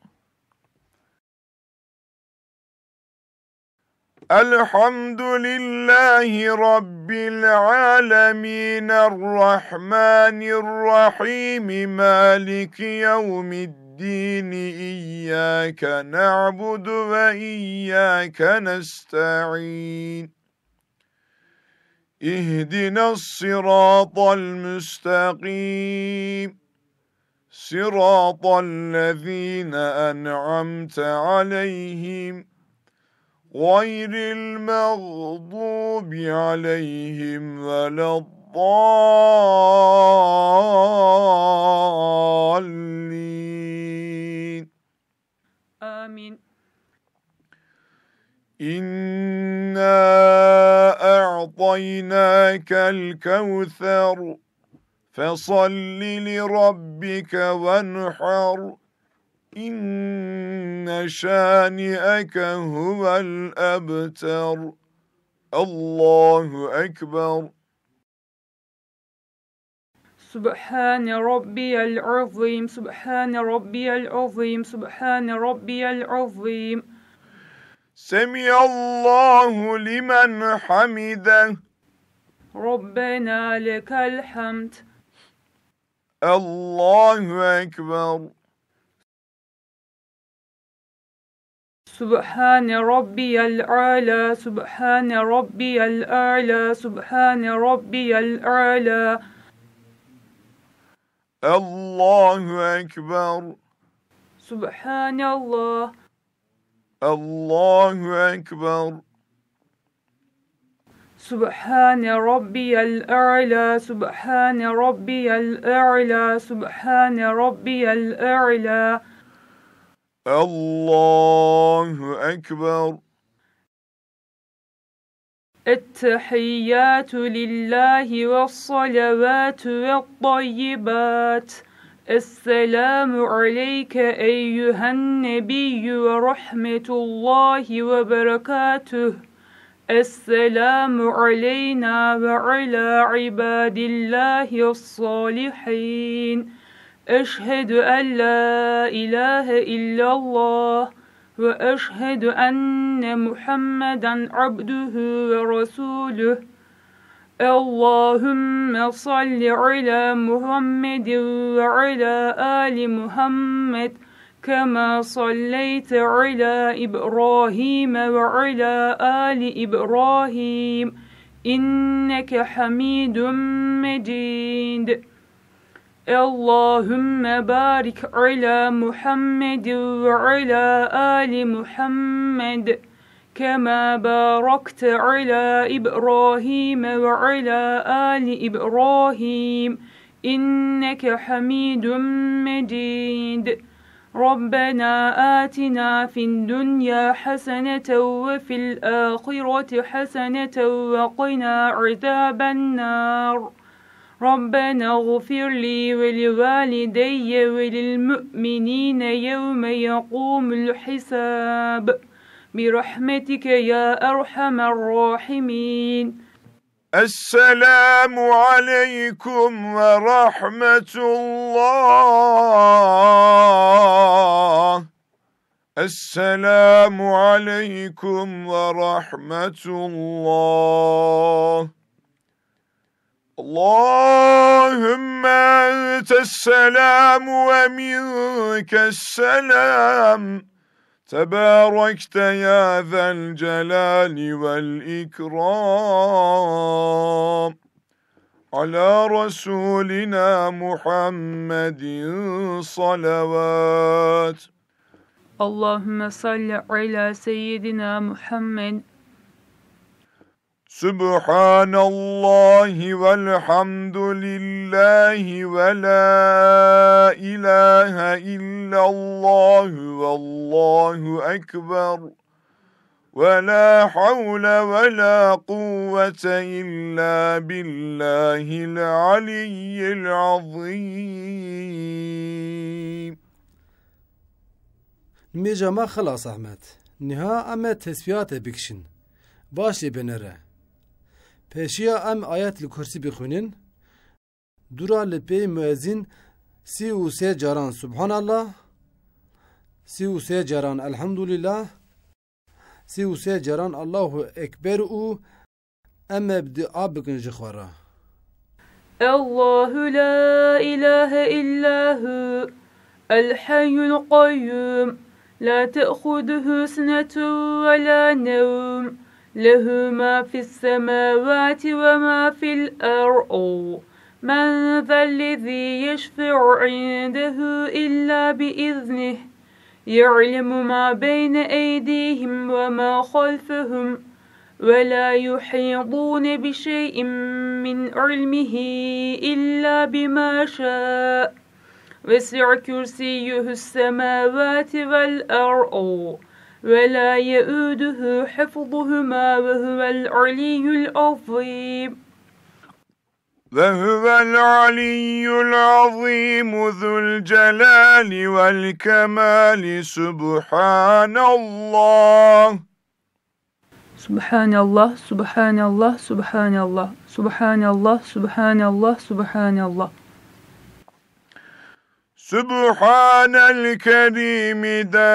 الحمد لله رب العالمين، الرحمن الرحيم، مالك يوم الدين، إياك نعبد وإياك نستعين. اهدنا الصراط المستقيم. صراط الذين أنعمت عليهم غير المغضوب عليهم ولا الضالين. آمين. إنا أعطيناك الكوثر، فصل لربك وانحر، إن شانئك هو الأبتر. الله أكبر. سبحان ربي العظيم، سبحان ربي العظيم، سبحان ربي العظيم. سمع الله لمن حمده. ربنا لك الحمد. الله أكبر. سبحان ربي الأعلى، سبحان ربي الأعلى، سبحان ربي الأعلى. الله أكبر. سبحان الله. الله أكبر. سبحان ربي الأعلى، سبحان ربي الأعلى، سبحان ربي الأعلى. الله أكبر. التحيات لله والصلوات والطيبات. السلام عليك أيها النبي ورحمة الله وبركاته. السلام علينا وعلى عباد الله الصالحين. أشهد أن لا إله إلا الله وأشهد أن محمدا عبده ورسوله. اللهم صل على محمد وعلى آل محمد كما صليت على إبراهيم وعلى آل إبراهيم إنك حميد مجيد. اللهم بارك على محمد وعلى آل محمد كما باركت على إبراهيم وعلى آل إبراهيم إنك حميد مجيد. ربنا آتنا في الدنيا حسنة وفي الآخرة حسنة وقنا عذاب النار. ربنا اغفر لي ولوالدي وللمؤمنين يوم يقوم الحساب. برحمتك يا أرحم الراحمين. السلام عليكم ورحمة الله. السلام عليكم ورحمة الله. اللهم أنت السلام ومنك السلام. تباركت يا ذا الجلال والإكرام. على رسولنا محمد صلوات. اللهم صل على سيدنا محمد. سبحان الله والحمد لله ولا إله إلا الله والله أكبر. ولا حول ولا قوة إلا بالله العلي العظيم. Nimêja me xilas Ehmed. Niha em ê tesbîhatê bikişin. Baş lê binêre. Pêşiya em Ayetil Kursî bixwînin. Dûra li pê muezîn sî û sê caran Subhanallah, sî û sê caran Elhamdulillah, sî û sê caran Allahu Ekber û em ê bi dua bikin ji xwe re. الله لا إله إلا هو الحي القيوم لا تأخذه سنة ولا نوم له ما في السماوات وما في الأرض من ذا الذي يشفع عنده إلا بإذنه يعلم ما بين أيديهم وما خلفهم ولا يحيطون بشيء من علمه إلا بما شاء وسع كرسيه السماوات والأرض ولا يؤوده حفظهما وهو العلي العظيم. وهو العلي العظيم ذو الجلال والكمال. سبحان الله. سبحان الله، سبحان الله، سبحان الله، سبحان الله، سبحان الله، سبحان الله. سبحان الكريم دائما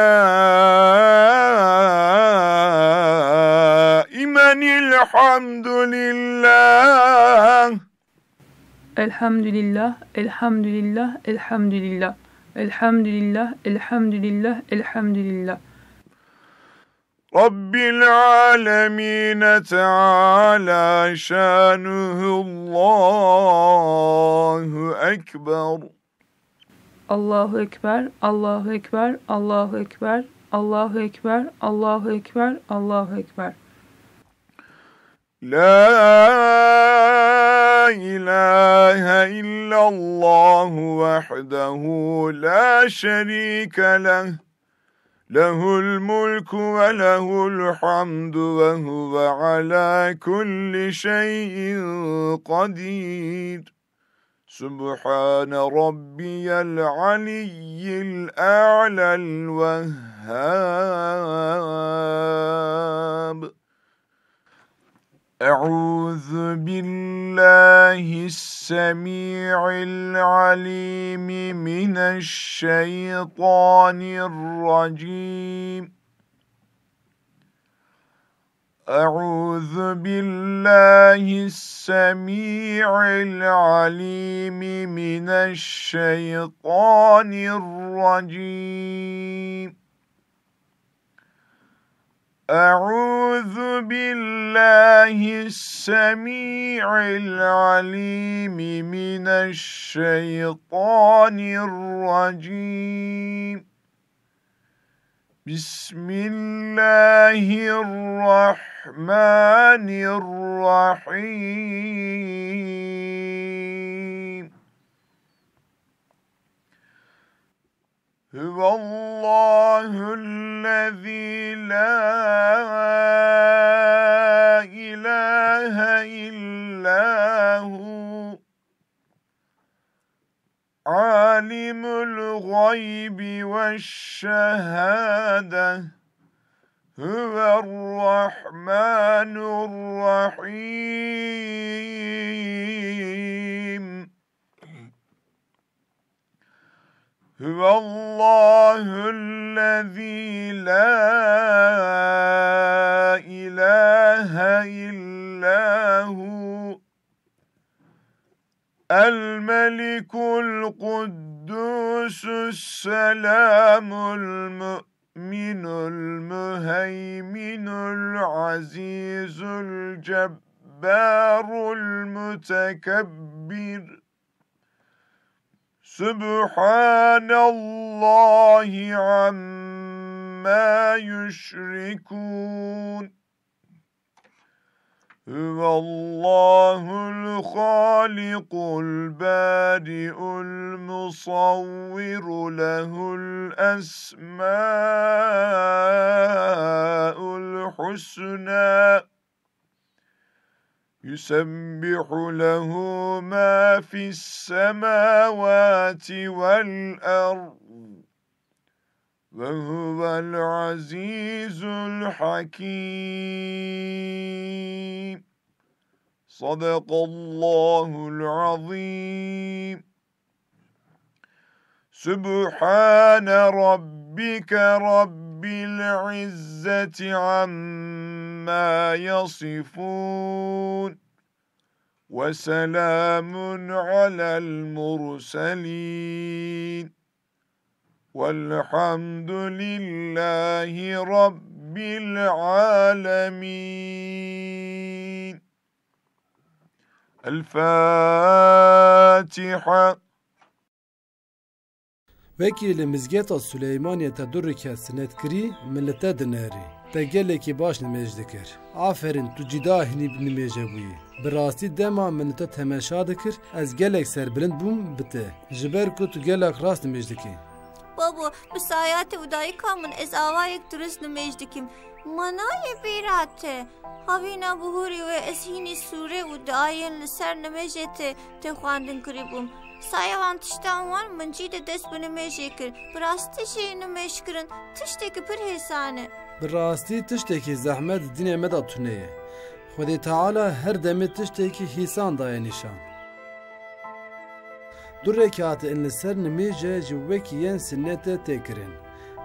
الحمد لله. الحمد لله، الحمد لله، الحمد لله، الحمد لله، الحمد لله، الحمد لله. رب العالمين تعالى شانه الله أكبر. الله أكبر، الله أكبر، الله أكبر، الله أكبر، الله أكبر، الله أكبر. لا إله إلا الله وحده لا شريك له. له الملك وله الحمد وهو على كل شيء قدير. سبحان ربي العلي الأعلى الوهاب. أعوذ بالله السميع العليم من الشيطان الرجيم. أعوذ بالله السميع العليم من الشيطان الرجيم. أعوذ بالله السميع العليم من الشيطان الرجيم. بسم الله الرحمن الرحيم. هو الله الذي لا إله إلا هو عالم الغيب والشهادة هو الرحمن الرحيم. هو الله الذي لا إله إلا هو الملك القدوس السلام المؤمن المهيمن العزيز الجبار المتكبر. سبحان الله عما يشركون. هو الله الخالق البارئ المصور له الأسماء الحسنى. يسبح له ما في السماوات والأرض وهو العزيز الحكيم. صدق الله العظيم. سبحان ربك رب العزة عما يصفون. وسلام على المرسلين. والحمد لله رب العالمين. الفاتحة. Wekî li mizgeta Suleymaniyê te du rikêt sinet kirî, min li te dinerî. Te gelekî baş nimêj dikir. Aferîn, tu cîda hinî nimêje bûyî. Bi rastî dema min li te temeşa dikir, ez gelek serbilind bûm bi te. Ji ber ku tu gelek rast nimêj dikî. Babo, bi saya te û dayika min ez ava yek durist nimêj dikim. Ma nayê bîra te. Havîna bihûrê wê ez hînî sûrê û diayên li ser nimêjê te tê xwendin kirîbûm. Saya wan tiştan wan min cî de dest bi nimêjê kir. Bi rastî jî nimêjkirin tiştekî pir hêsan e. Bi rastî tiştekî zehmet di dînê me de tune ye. Xwedê Teala her demê tiştekî hîsan daye nîşan. Du rekatên li ser nimêje ji wekî yên sinnete tê kirin.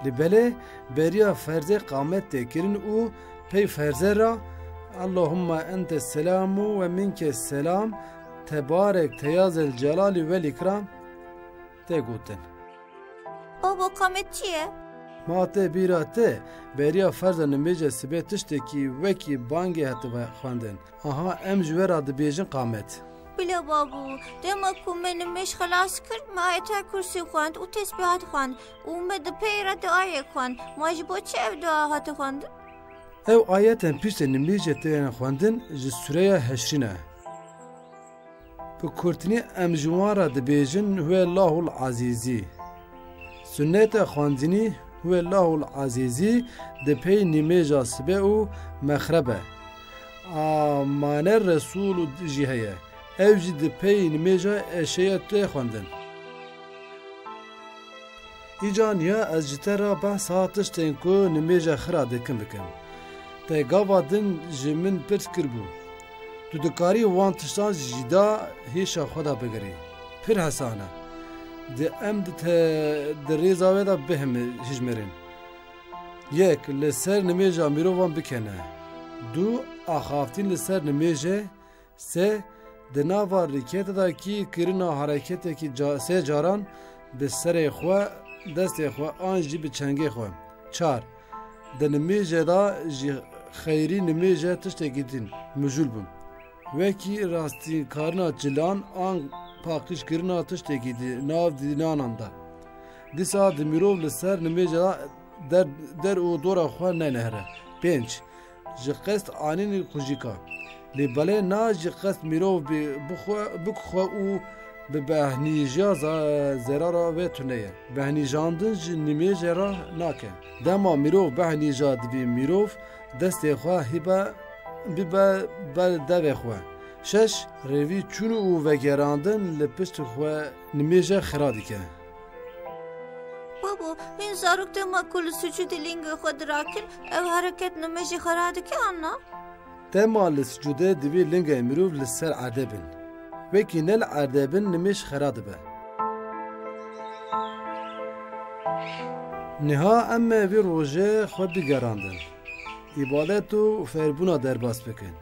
Li belê beriya ferzê qamet tê kirin û pey ferze ra Allahumma ente selamu ve minke selam, tebarek te ya zel celali vel ikram tê gotin. Babo, qamet çi ye? Ma tê bîra te, beriya ferza nimêja sibê tiştekî wekî bangê hatibe xwendin. Aha, em ji we re dibêjin qamet. Bila babû, dema ku me nimêj xilas kir, me Ayetel Kursî xwend û tesbîhat xwend û me di pey re duayek xwend. Ma ji bo çi ev dua hate xwendin? Ew ayetên piştê nimêjê tên xwendin ji sureya Heşrî ne. Bi kurtinî em ji wan re dibêjin Huwellahul Azîzî. Sunneta xwendinî Huwellahul Azîzî di pey nimêja sibe û mexrebe. Amane Resûl jî heye. Ew jî di pey nimêja eşeya tê xwendin. Îca niha ez ji te re behsa tiştên ku nimêja xira dikin bikim. Te gava din ji min pirs kiribû. Tu dikarî wan tiştan ji cîda hêşa xwe de bigirî. Pir hesan e. Di em di te, di rêza wê de bihime, hijmirin. Yek, li ser nimêja mirovan bikene. Du, axaftîn li ser nimêje. Sê, di nava rikete de kî kirina hereketekî ca-, sê caran bi serê xwe, destê xwe an jî bi çengê xwe. Çar, di nimêje de jî xeyrî nimêje tiştekî din mijûl bûn. Wekî rastîkarina cilan an paqijkirina tiştekî di nav dînanan de. Dîsa di mirov li ser nimêje de der, der û dora xwe nenehre. Pênc, ji qest anînî qujîka. Lê belê na ji qest mirov bi, bixwe, bikixwe û bi behnîjiya za-, zerara wê tune ye. Behnîjandin ji nimêje re nake. Dema mirov behnîja dibî mirov destê xwe hibe bibe ber devê xwe. Şeş, rêvî çûn û vegerandin li pişt xwe nimêje xira dike. Babo, hîn zarok dema ku li sucûdê lingê xwe dirakin, ev hereket nimêjê xera dike an na? Dema li sucûdê divê lingê mirov li ser erdê bin. Wekî ne li erdê bin nimêj xera dibe. Niha em ê vî rojê xwe bigerandin. Îbadet û fêrbûna derbas bikin.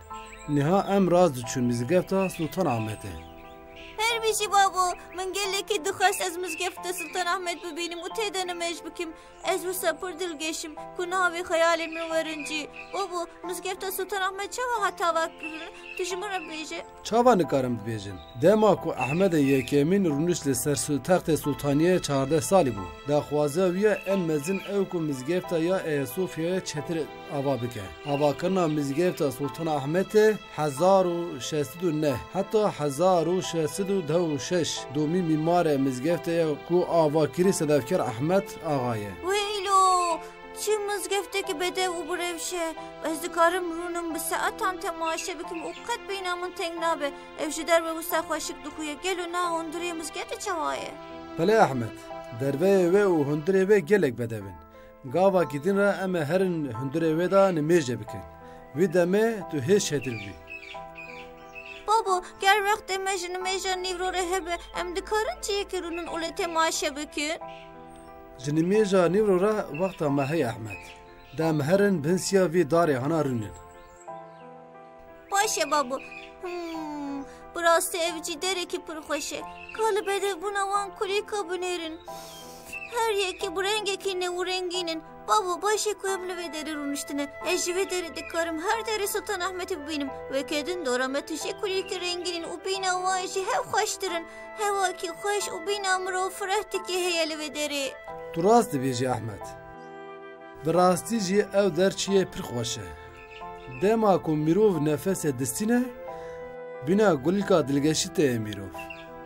Niha em rast diçin mizgefta Sultan Ahmetê. Her bijî babo, min gelekî dixwest ez mizgefta Sultan Ahmet bibînim û tê de nimêj bikim. Ez wisa pir dilgeş im ku niha vê xeyalên min werin cî. Babo, mizgefta Sultan Ahmet çawa hat avakirin? Tu ji min re bêje. Çawa nikarim bibêjin? Dema ku Ehmedê Yekemîn rûnişt li ser su-, textê Sultaniyê çardeh salî bû. Daxwaziya wî ya en mezin ew ku mizgefta ya Eyasofyayê çêtir ava bike. Avakirina mizgefta Sultan Ahmetê hezar û şeş sed û neh heta hezar û şeş sed û deh û şeş domî mîmarê mizgeftê ye ku ava kirî sedefkar Ehmed Axa ye. Weylo! Çi mizgeftekî bedew û birewş e. Ez dikarim rûnim bi saetan temaşe bikim û qet bîna min teng nabe. Ev ji derve wisa xweşik dixuye. Gelo na hundirê mizgeftê çawa ye? Belê Ehmed, derveyê wê û hundirê wê gelek bedew in. Gavakî din re em ê herin hundirê wê de nimêjê bikin. Vî demê tu hê çêtir bî. Babo, ger wextê me ji nimêja nîvro re hebe, em dikarin ciyekê rûnin û lê temaşe bikin? Ji nimêja nîvro re wexta me heye Ehmed. De em herin bin siya vî darê hana rûnin. Baş e babo. Hmm, bi rastî ev cî derekî pir xweş e. Ka li bedevbûna wan kulîlka binêrin. Her yekî bi rengekî nû û rengîn in. Babo, baş e ku em li vê derê rûniştine. Ez ji vê derê dikarim her derê Sultan Ahmetê bibînim. Weke din dora me tu jê kulîlkî rengîn in û bîna wan jî hev xweştir in. Hewakî xweş û bîna mirov fireh dike heye li vê derê. Tu rast dibêjî Ehmed. Bi rastî jî ew der çiyê pir xweş e. Dema ku mirov nefesê distîne, bîna gulika dilgeşî tê mirov.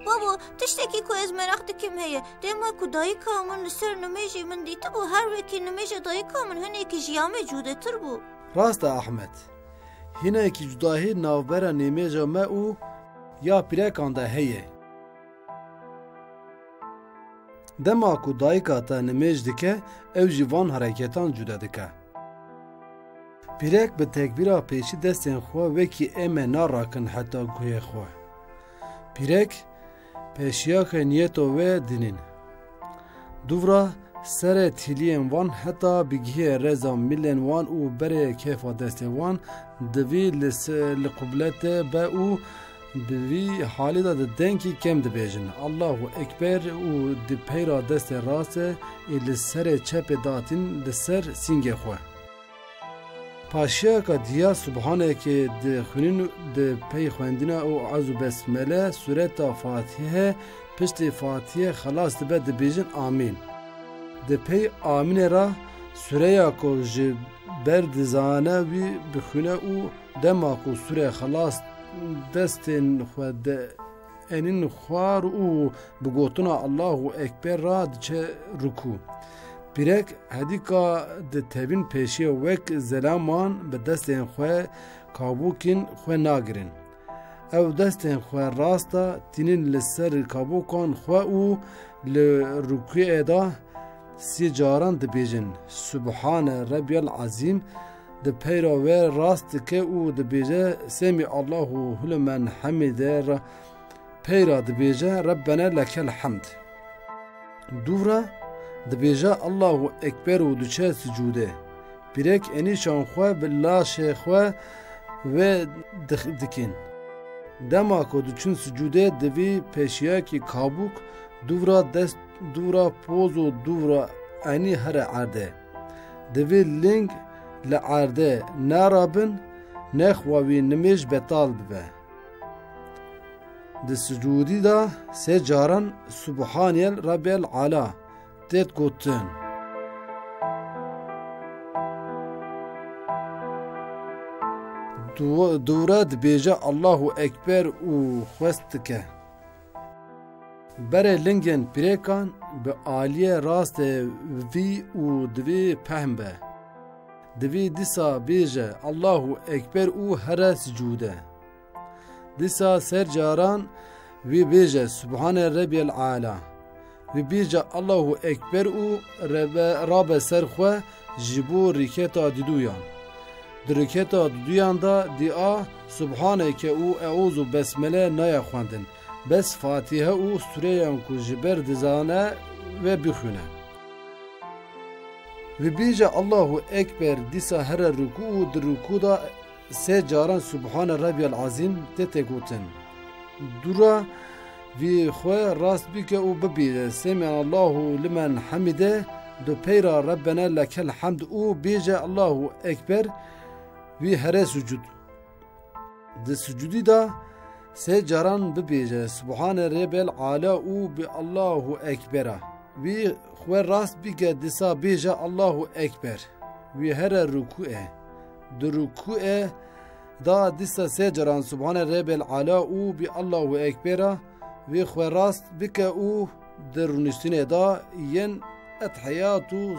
Babo, tiştekî ku ez meraq dikim heye. Dema ku dayika min li ser nimêjê min dîtibû, her wekî nimêja dayika min hinekî ji ya me cûdetir bû. Rast e Ehmed. Hinekî cudahî navbera nimêja me û ya pîrekan de heye. Dema ku dayika te nimêj dike, ew jî van hereketan cude dike. Pîrek bi tekbîra pêşî destên xwe wekî êm e narakin heta guhê xwe. Pîrek pêşiyake niyeta wê dinîn. Dûvra serê tîliyên wan heta bigihê rêza milên wan û berê kêfa destê wan, divî li se-, li qubletê be û bi vî halî de di dengî kêm dibêjin, Allahu Ekber û di peyra destê rastê ê li serê çepê datîn li ser sîngê xwe. Paşiyaka diya Subhaneke dixwînin û di pey xwendina û ez û besmele sureta Fatîhe, piştî Fatîhe xelas dibe dibêjin Amîn. Di pey Amînê re sureya ku ji ber dizane wî bixwîne û dema ku sure xelas destên xwe de enîn xwar û bi gotina Allahu Ekber re diçe rukû. Pîrek hedîka ditevîn pêşiya wek zelaman bi destên xwe kabûkên xwe nagirin. Ew destên xwe rasta tînin li ser kabûkan xwe û li rukûyê de sê caran dibêjin, Subhane Rebbiyel Azîm, di peyra wê rast dike û dibêje, Semî Allahu limen hamide, re-, peyra dibêje, Rebbena lekel hamd. Dûvra dibêje, Allahu Ekber û diçe sicûdê. Pîrek enîşan xwe bi laşê xwe wê dix-, dikin. Dema ku diçin sicûdê, divî pêşiyakî kabûk dûvra dest, dûvra poz û dûvra enî here erdê. Divî ling li erdê nerabin, nexwa wî nimêj betal bibe. Di sicûdî de sê caran Subhaniyel Rabbiyel Ala têt gotin. Du-, dûvra dibêje Allahu Ekber û xwest dike. Berê lingên pîrêkan bi aliyê rastê vî û divî pehm be. Divî dîsa bêje, Allahu Ekber û here sicûde. Dîsa ser caran wî bêje, Subhane Rebbiyel Ala. Wî bêje, Allahu Ekber û rebe, rabe ser xwe ji bo riketa didûyan. Di riketa didûyan de dîa Subhaneke û Euzu Besmele naya xwendin. Bes Fatîhe û sureyan ku ji ber dizane wê bixwîne. Vî bêje Allahu Ekber, dîsa here rûkû û di rûkû de sê caran Subhane Rabbiyel Azîm tê tê gotin. Dûra vî xwe rast bike û bibêje, Semî Allahu limen hamide, du peyra Rebbena lekel hamd û bêje Allahu Ekber, vî here sucûd. Di sucûdî de sê caran bibêje, Subhane Rebel Ala û bi Allahu Ekbera. Vî xwe rast bike, dîsa bêje Allahu Ekber. Vî here rûkû e. Di rûkû e da dîsa sê caran Subhane Rebel Ala û bi Allahu Ekbera. Vî xwe rast bike û di rûniştinê da yên Etehiyatû,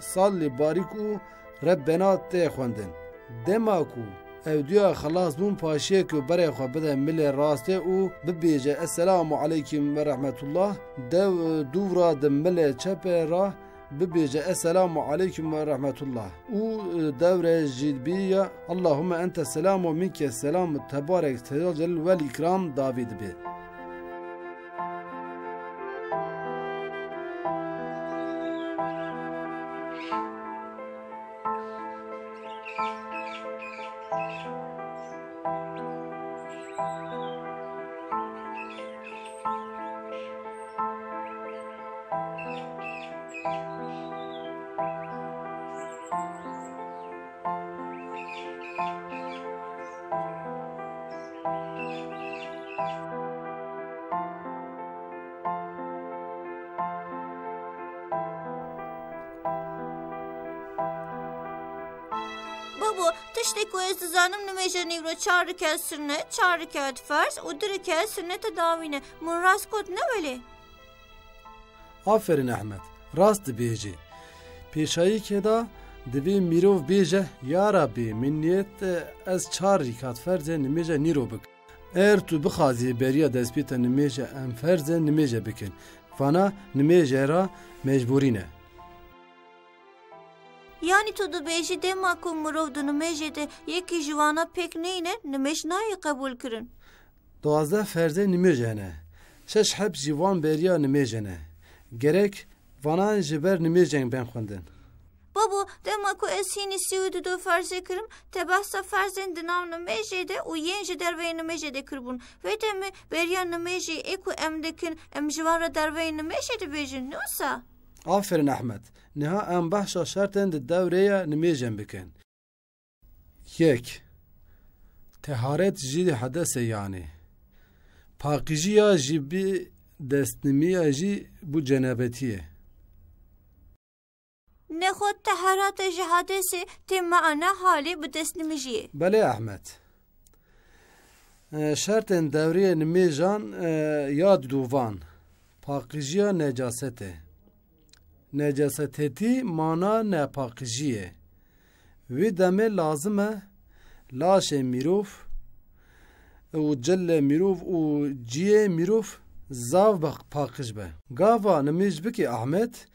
Salli Barîk û Rebbena tê xwendin. Dema ku ew duya xilas bûn, paşiyê ku berê xwe bide milê rastê û bibêje, Esselamu aleykum ve rahmetullah, dev dûvra di milê çepê re bibêje, Esselamu aleykum ve rahmetullah. Û, e, dewre jî bi ya, Allahümme ente selam ve minke selam, tebarek, tezel vel ikram, davî dibe. Babo, tiştê ku ez dizanim, nimêja nîvro çar reket sunnet, çar reket ferz û du reket sunnete dawî ne. Min rast got ne welê? Aferin Ehmed, rast dibêjî. Pêşayîkê de divê mirov bêje, Ya Rabbî, min niyet ez çar rîkat ferzê nimêje nîro bikim. Eger tu bixwazî beriya destpêta nimêje em ferzê nimêje bikin, vana nimêje ra mecbûrî ne. Yanî tu dibêjî dema ku mirov di nimêjê de yekî ji wana pêk neyne, nimêj nayê qebûl kirin. Duwazdeh ferzê nimêj hene. Şeş heb ji wan beriya nimêj hene. Gerek vanan ji ber nimêjên bên xwendin. Babo, dema ku ez hînî sî û du ferzê kirim, te behsa ferzên di nav nimêjê de û yên ji derveyê nimêjê de kiribûn. Vê demê beriya nimêjê ê ku em dikin, em ji wan re derveyê nimêjê dibêjin, ne wisa? Aferin Ehmed. Niha em behsa şertên di dewrêya nimêjên bikin. Yek. Teharet ji hedesê yanî. Paqijî ya ji bi destnimiya jî bu cenabetiyê. Nexwe teharate ji hedesê tê meana halê bi destnimijiyê. Belê Ehmed. E, şertên dewriyê nimêjan, e, ya duvan. Paqijiya necasetê. Necasetetî mana nepaqijiyê. Wî demê lazim e laşê mirov û cilê mirov û ciyê mirov zav be paqij be. Gava nimêj bikî Ahmet,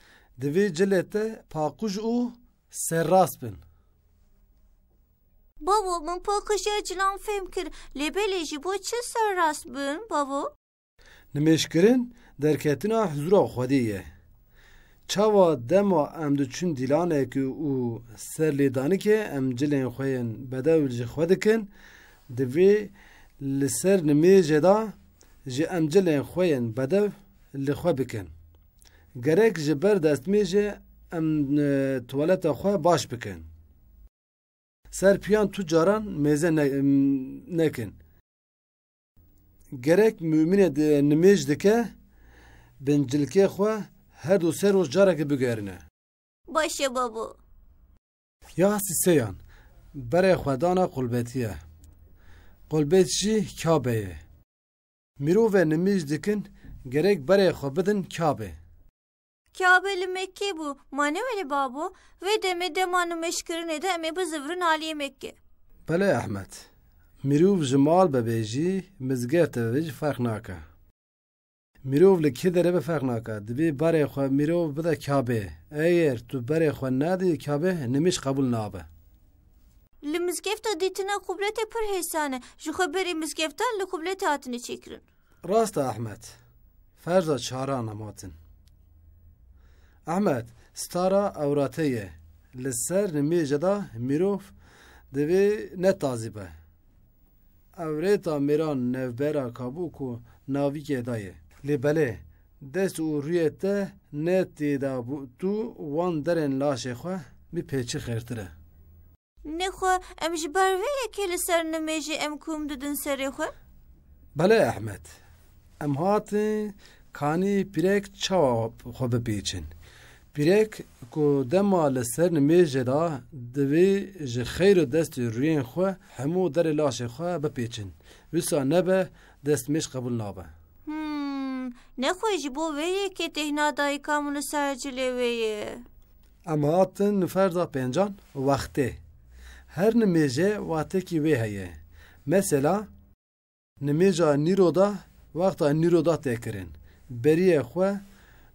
divê cilê te paqij û serrast bin. Bavo, min paqijiya cilan fêm kir, lê belê ji bo çi serrast bin, bavo? Nimêjkirin derketina huzura Xwedê ye. Çawa dema em diçin dîlanekê û serlêdanikê em cilên xwe yên bedew ji xwe dikin, divê li ser nimêjê de jî em cilên xwe yên bedew li xwe bikin. Gerek ji ber destmêjê em, e, tuwaleta xwe baş bikin. Ser piyan tu caran mêze ne-, nekin. Gerek mumînê di nimêj dike, bin cilkê xwe her du sê roj carekê bigerîne. Baş e babo. Ya sîseyan, berê xwe dana qulbetî ye. Qulbet jî Kabe ye. Mirovê nimêj dikin, gerek berê xwe bidin Kabe. Kabe li Mekkê bû, ma ne welê babo? Vê demê dema nimêjkirinê de em ê bizivirin aliyê Mekke. Belê Ehmed. Mirov ji mal bebe jî, mizgeft bebe jî ferq nake. Mirov li kê derê be ferq nake. Divê berê xwe mirov bide Kabe. Eger tu berê xwe nedî Kabe, nimêj qebûl nabe. Li mizgefta dîtina qubletê pir hêsan e. Ji xwe berê mizgeftan li qubletê hatine çêkirin. Rast e Ehmed. Ferza çaran em hatin. Ehmed, stara ewrate ye. Li ser nimêje de mirov divê ne tazî be. Ewrêta mêran navbera kabû ku navîkê de ye. Lê belê, dest û rûyê te ne tê de bû, tu wan derên laşê xwe bipêçî xêrtir e. Nexwe em ji ber vê yekê li ser nimêjê em kom didin serê xwe? Belê Ehmed. Em hatin kanî pîrek çawa xwe bipêçin. Pîrek ku dema li ser nimêjê de divê ji xeyr û destê rûyên xwe hemû derê laşê xwe bipêçin. Wisa nebe destmêj qebûl nabe. Hmm, nexwe ji bo vê yekê têhna dayika min li ser cilê wê ye. Em hatin ferza pêncan wextê. Her nimêje wextekî wê heye. Mesela, nimêja nîro de wexta nîro de tê kirin. Beriyê xwe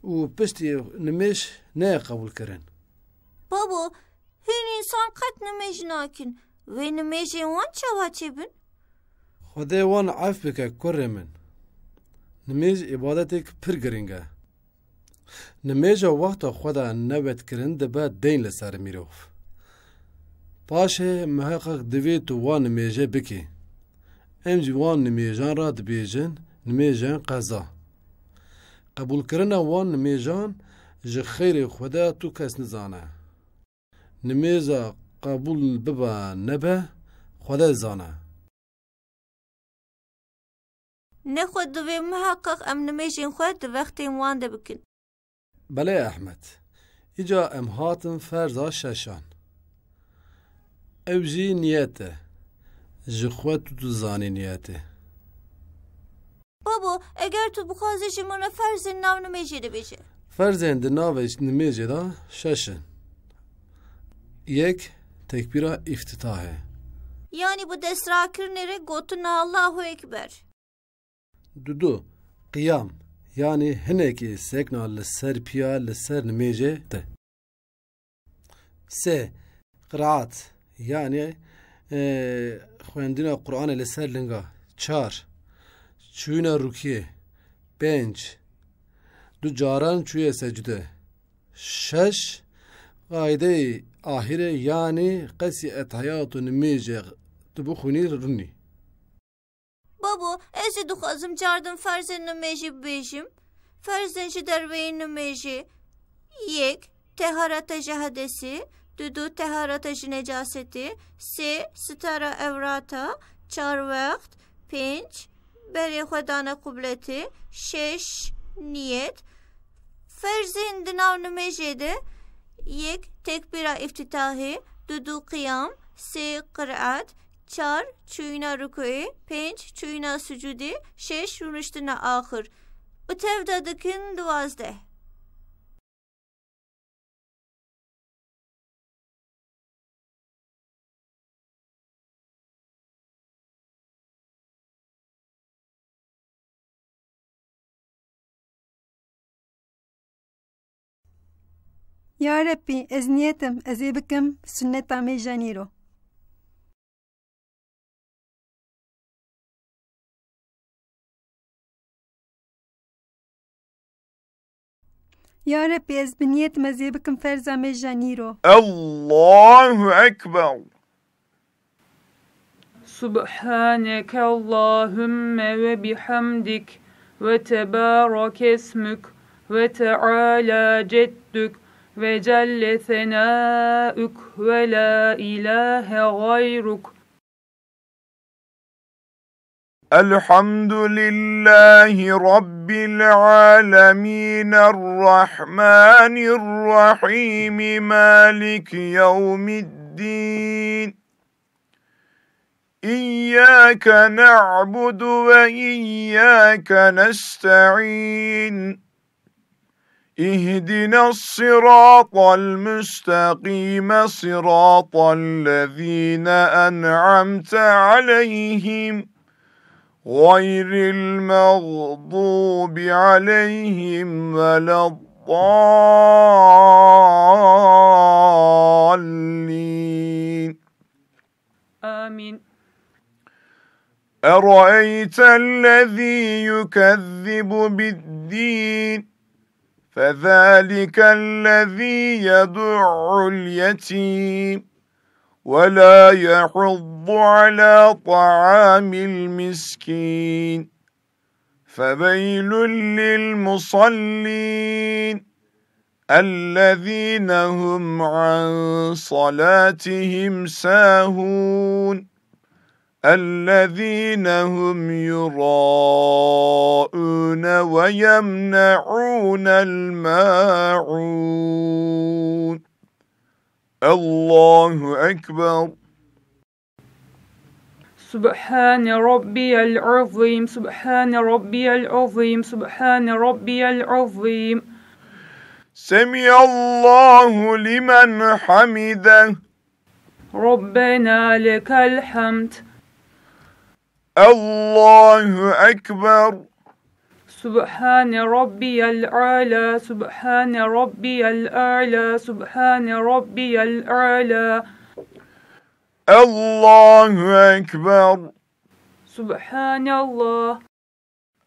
û piştî nimêj neyê qebûl kirin. Babo, hîn însan qet nimêj nakin. Wê nimêjên wan çawa çêbin? Xwedê wan ef bike kurê min. Nimêj îbadetek pir giring e. Nimêja wexta xwe de newetkirin dibe deyn li ser mirov. Paşê miheqeq divê tu wan nimêje bikî. Em jî wan nimêjan re dibêjin nimêjên qeza. Qebûlkirina wan nimêjan ji xeyrê Xwedê tu kes nizane. Nimêja qebûl bibe nebe, Xwedê zane. Nexwe divê miheqeq em nimêjên xwe di wextên wan de bikin. Belê Ehmed. Îca em hatin ferza şeşan. Ew jî niyet e. Ji xwe tu dizanî niyetê. Babo, eger tu bixwazî ji min re ferzên nav nimêjê de bêje. Ferzên di navê nimêjê de şeş in. Yek, tekbîra îftitahê. Yanî bi destrakirnê re gotina Allahu Ekber. Dudu, qiyam, yanî hinekî sekna li ser piya li ser nimêjê de. Sê, qiraat, yanî, e, xwendina Qur'anê li ser linga. Çar, çûyîna rûkiyê. Pênc, du caran çûye secde. Şeş, qaydeyê ahirê, yanî qesî etehiyat û nimêjê tu bixwînî rûnî. Babo, ez jî dixwazim cardin ferzên nimêjê bibêjim. Ferzên ji derveyî nimêjê. Yek, tehareta ji hedesê. Dudu, tehareta ji necasetê. Sê, sitara evrata. Çar, wext. Pênc, berê xwe dane qubletê. Şeş, niyet. Ferzên di nav nimêjê de, yek, tekbîra îftitahê, dudu qiyam, sê, qiraat, çar, çûyîna rukûyê, pênc, çûyîna sucûdê, şeş, rûniştina axir. Bi tev de dikin duwazdeh. Ya Rebbî, ez niyetim, ez ê bikim sunneta mêja nîro. Ya Rebbî, ez bi niyetim ez ê bikim ferza mêja nîro. Allahu Ekber. سبحانك اللهم وبحمدك وتبارك اسمك وتعالى جدك وجل ثناؤك ولا إله غيرك. الحمد لله رب العالمين الرحمن الرحيم مالك يوم الدين. إياك نعبد وإياك نستعين. اهدنا الصراط المستقيم صراط الذين أنعمت عليهم غير المغضوب عليهم ولا الضالين. آمين. أرأيت الذي يكذب بالدين فذلك الذي يدع اليتيم ولا يحض على طعام المسكين. فويل للمصلين الذين هم عن صلاتهم ساهون. الذين هم يراءون ويمنعون الماعون. الله أكبر. سبحان ربي العظيم، سبحان ربي العظيم، سبحان ربي العظيم. سمع الله لمن حمده. ربنا لك الحمد. الله أكبر. سبحان ربي الأعلى، سبحان ربي الأعلى، سبحان ربي الأعلى. الله أكبر. سبحان الله.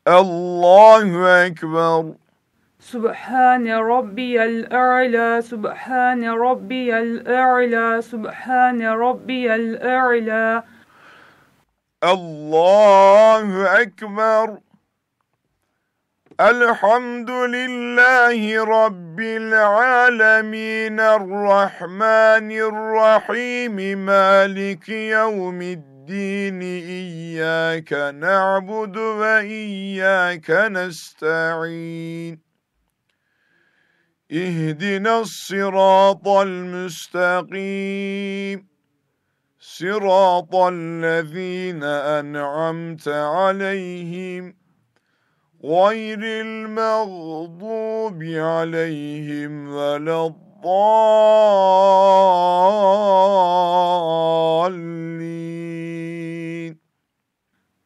الله أكبر. سبحان ربي الأعلى، سبحان ربي الأعلى، سبحان ربي الأعلى. الله أكبر. الحمد لله رب العالمين الرحمن الرحيم مالك يوم الدين إياك نعبد وإياك نستعين اهدنا الصراط المستقيم صراط الذين أنعمت عليهم غير المغضوب عليهم ولا الضالين.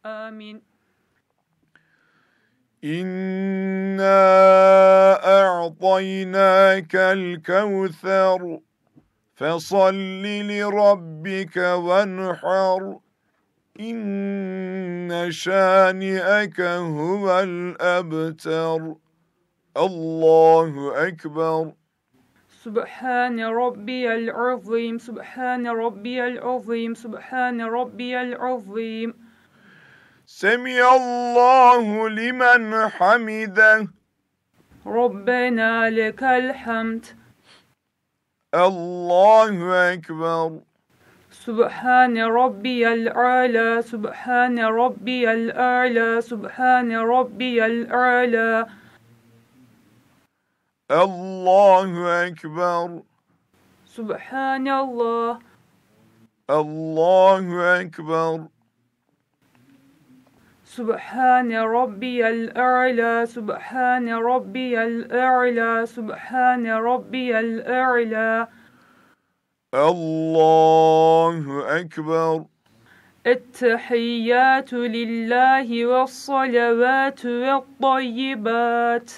آمين. إنا أعطيناك الكوثر فصل لربك وانحر إن شانئك هو الأبتر. الله أكبر. سبحان ربي العظيم، سبحان ربي العظيم، سبحان ربي العظيم. سمع الله لمن حمده. ربنا لك الحمد. الله أكبر. سبحان ربي الأعلى، سبحان ربي الأعلى، سبحان ربي الأعلى. الله أكبر. سبحان الله. الله أكبر. سبحان ربي الأعلى، سبحان ربي الأعلى، سبحان ربي الأعلى. الله أكبر. التحيات لله والصلوات والطيبات.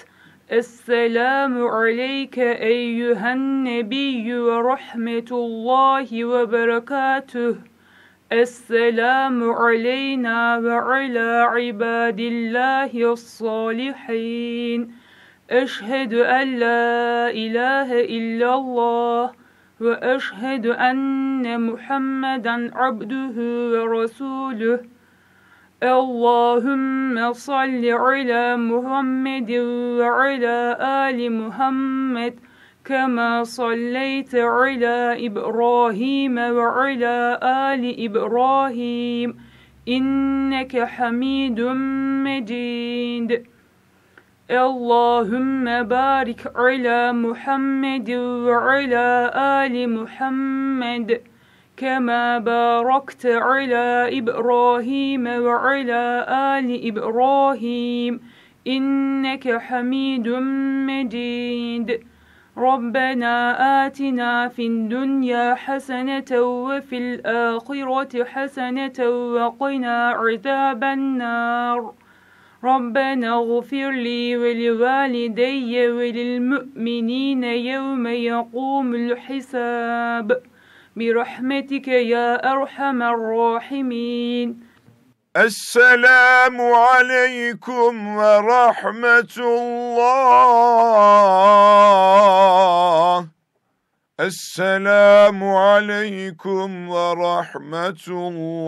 السلام عليك أيها النبي ورحمة الله وبركاته. السلام علينا وعلى عباد الله الصالحين. أشهد أن لا إله إلا الله وأشهد أن محمدا عبده ورسوله. اللهم صل على محمد وعلى آل محمد كما صليت على إبراهيم وعلى آل إبراهيم إنك حميد مجيد. اللهم بارك على محمد وعلى آل محمد كما باركت على إبراهيم وعلى آل إبراهيم إنك حميد مجيد. ربنا آتنا في الدنيا حسنة وفي الآخرة حسنة وقنا عذاب النار. ربنا اغفر لي ولوالدي وللمؤمنين يوم يقوم الحساب. برحمتك يا أرحم الراحمين. السلام عليكم ورحمة الله. السلام عليكم ورحمة الله.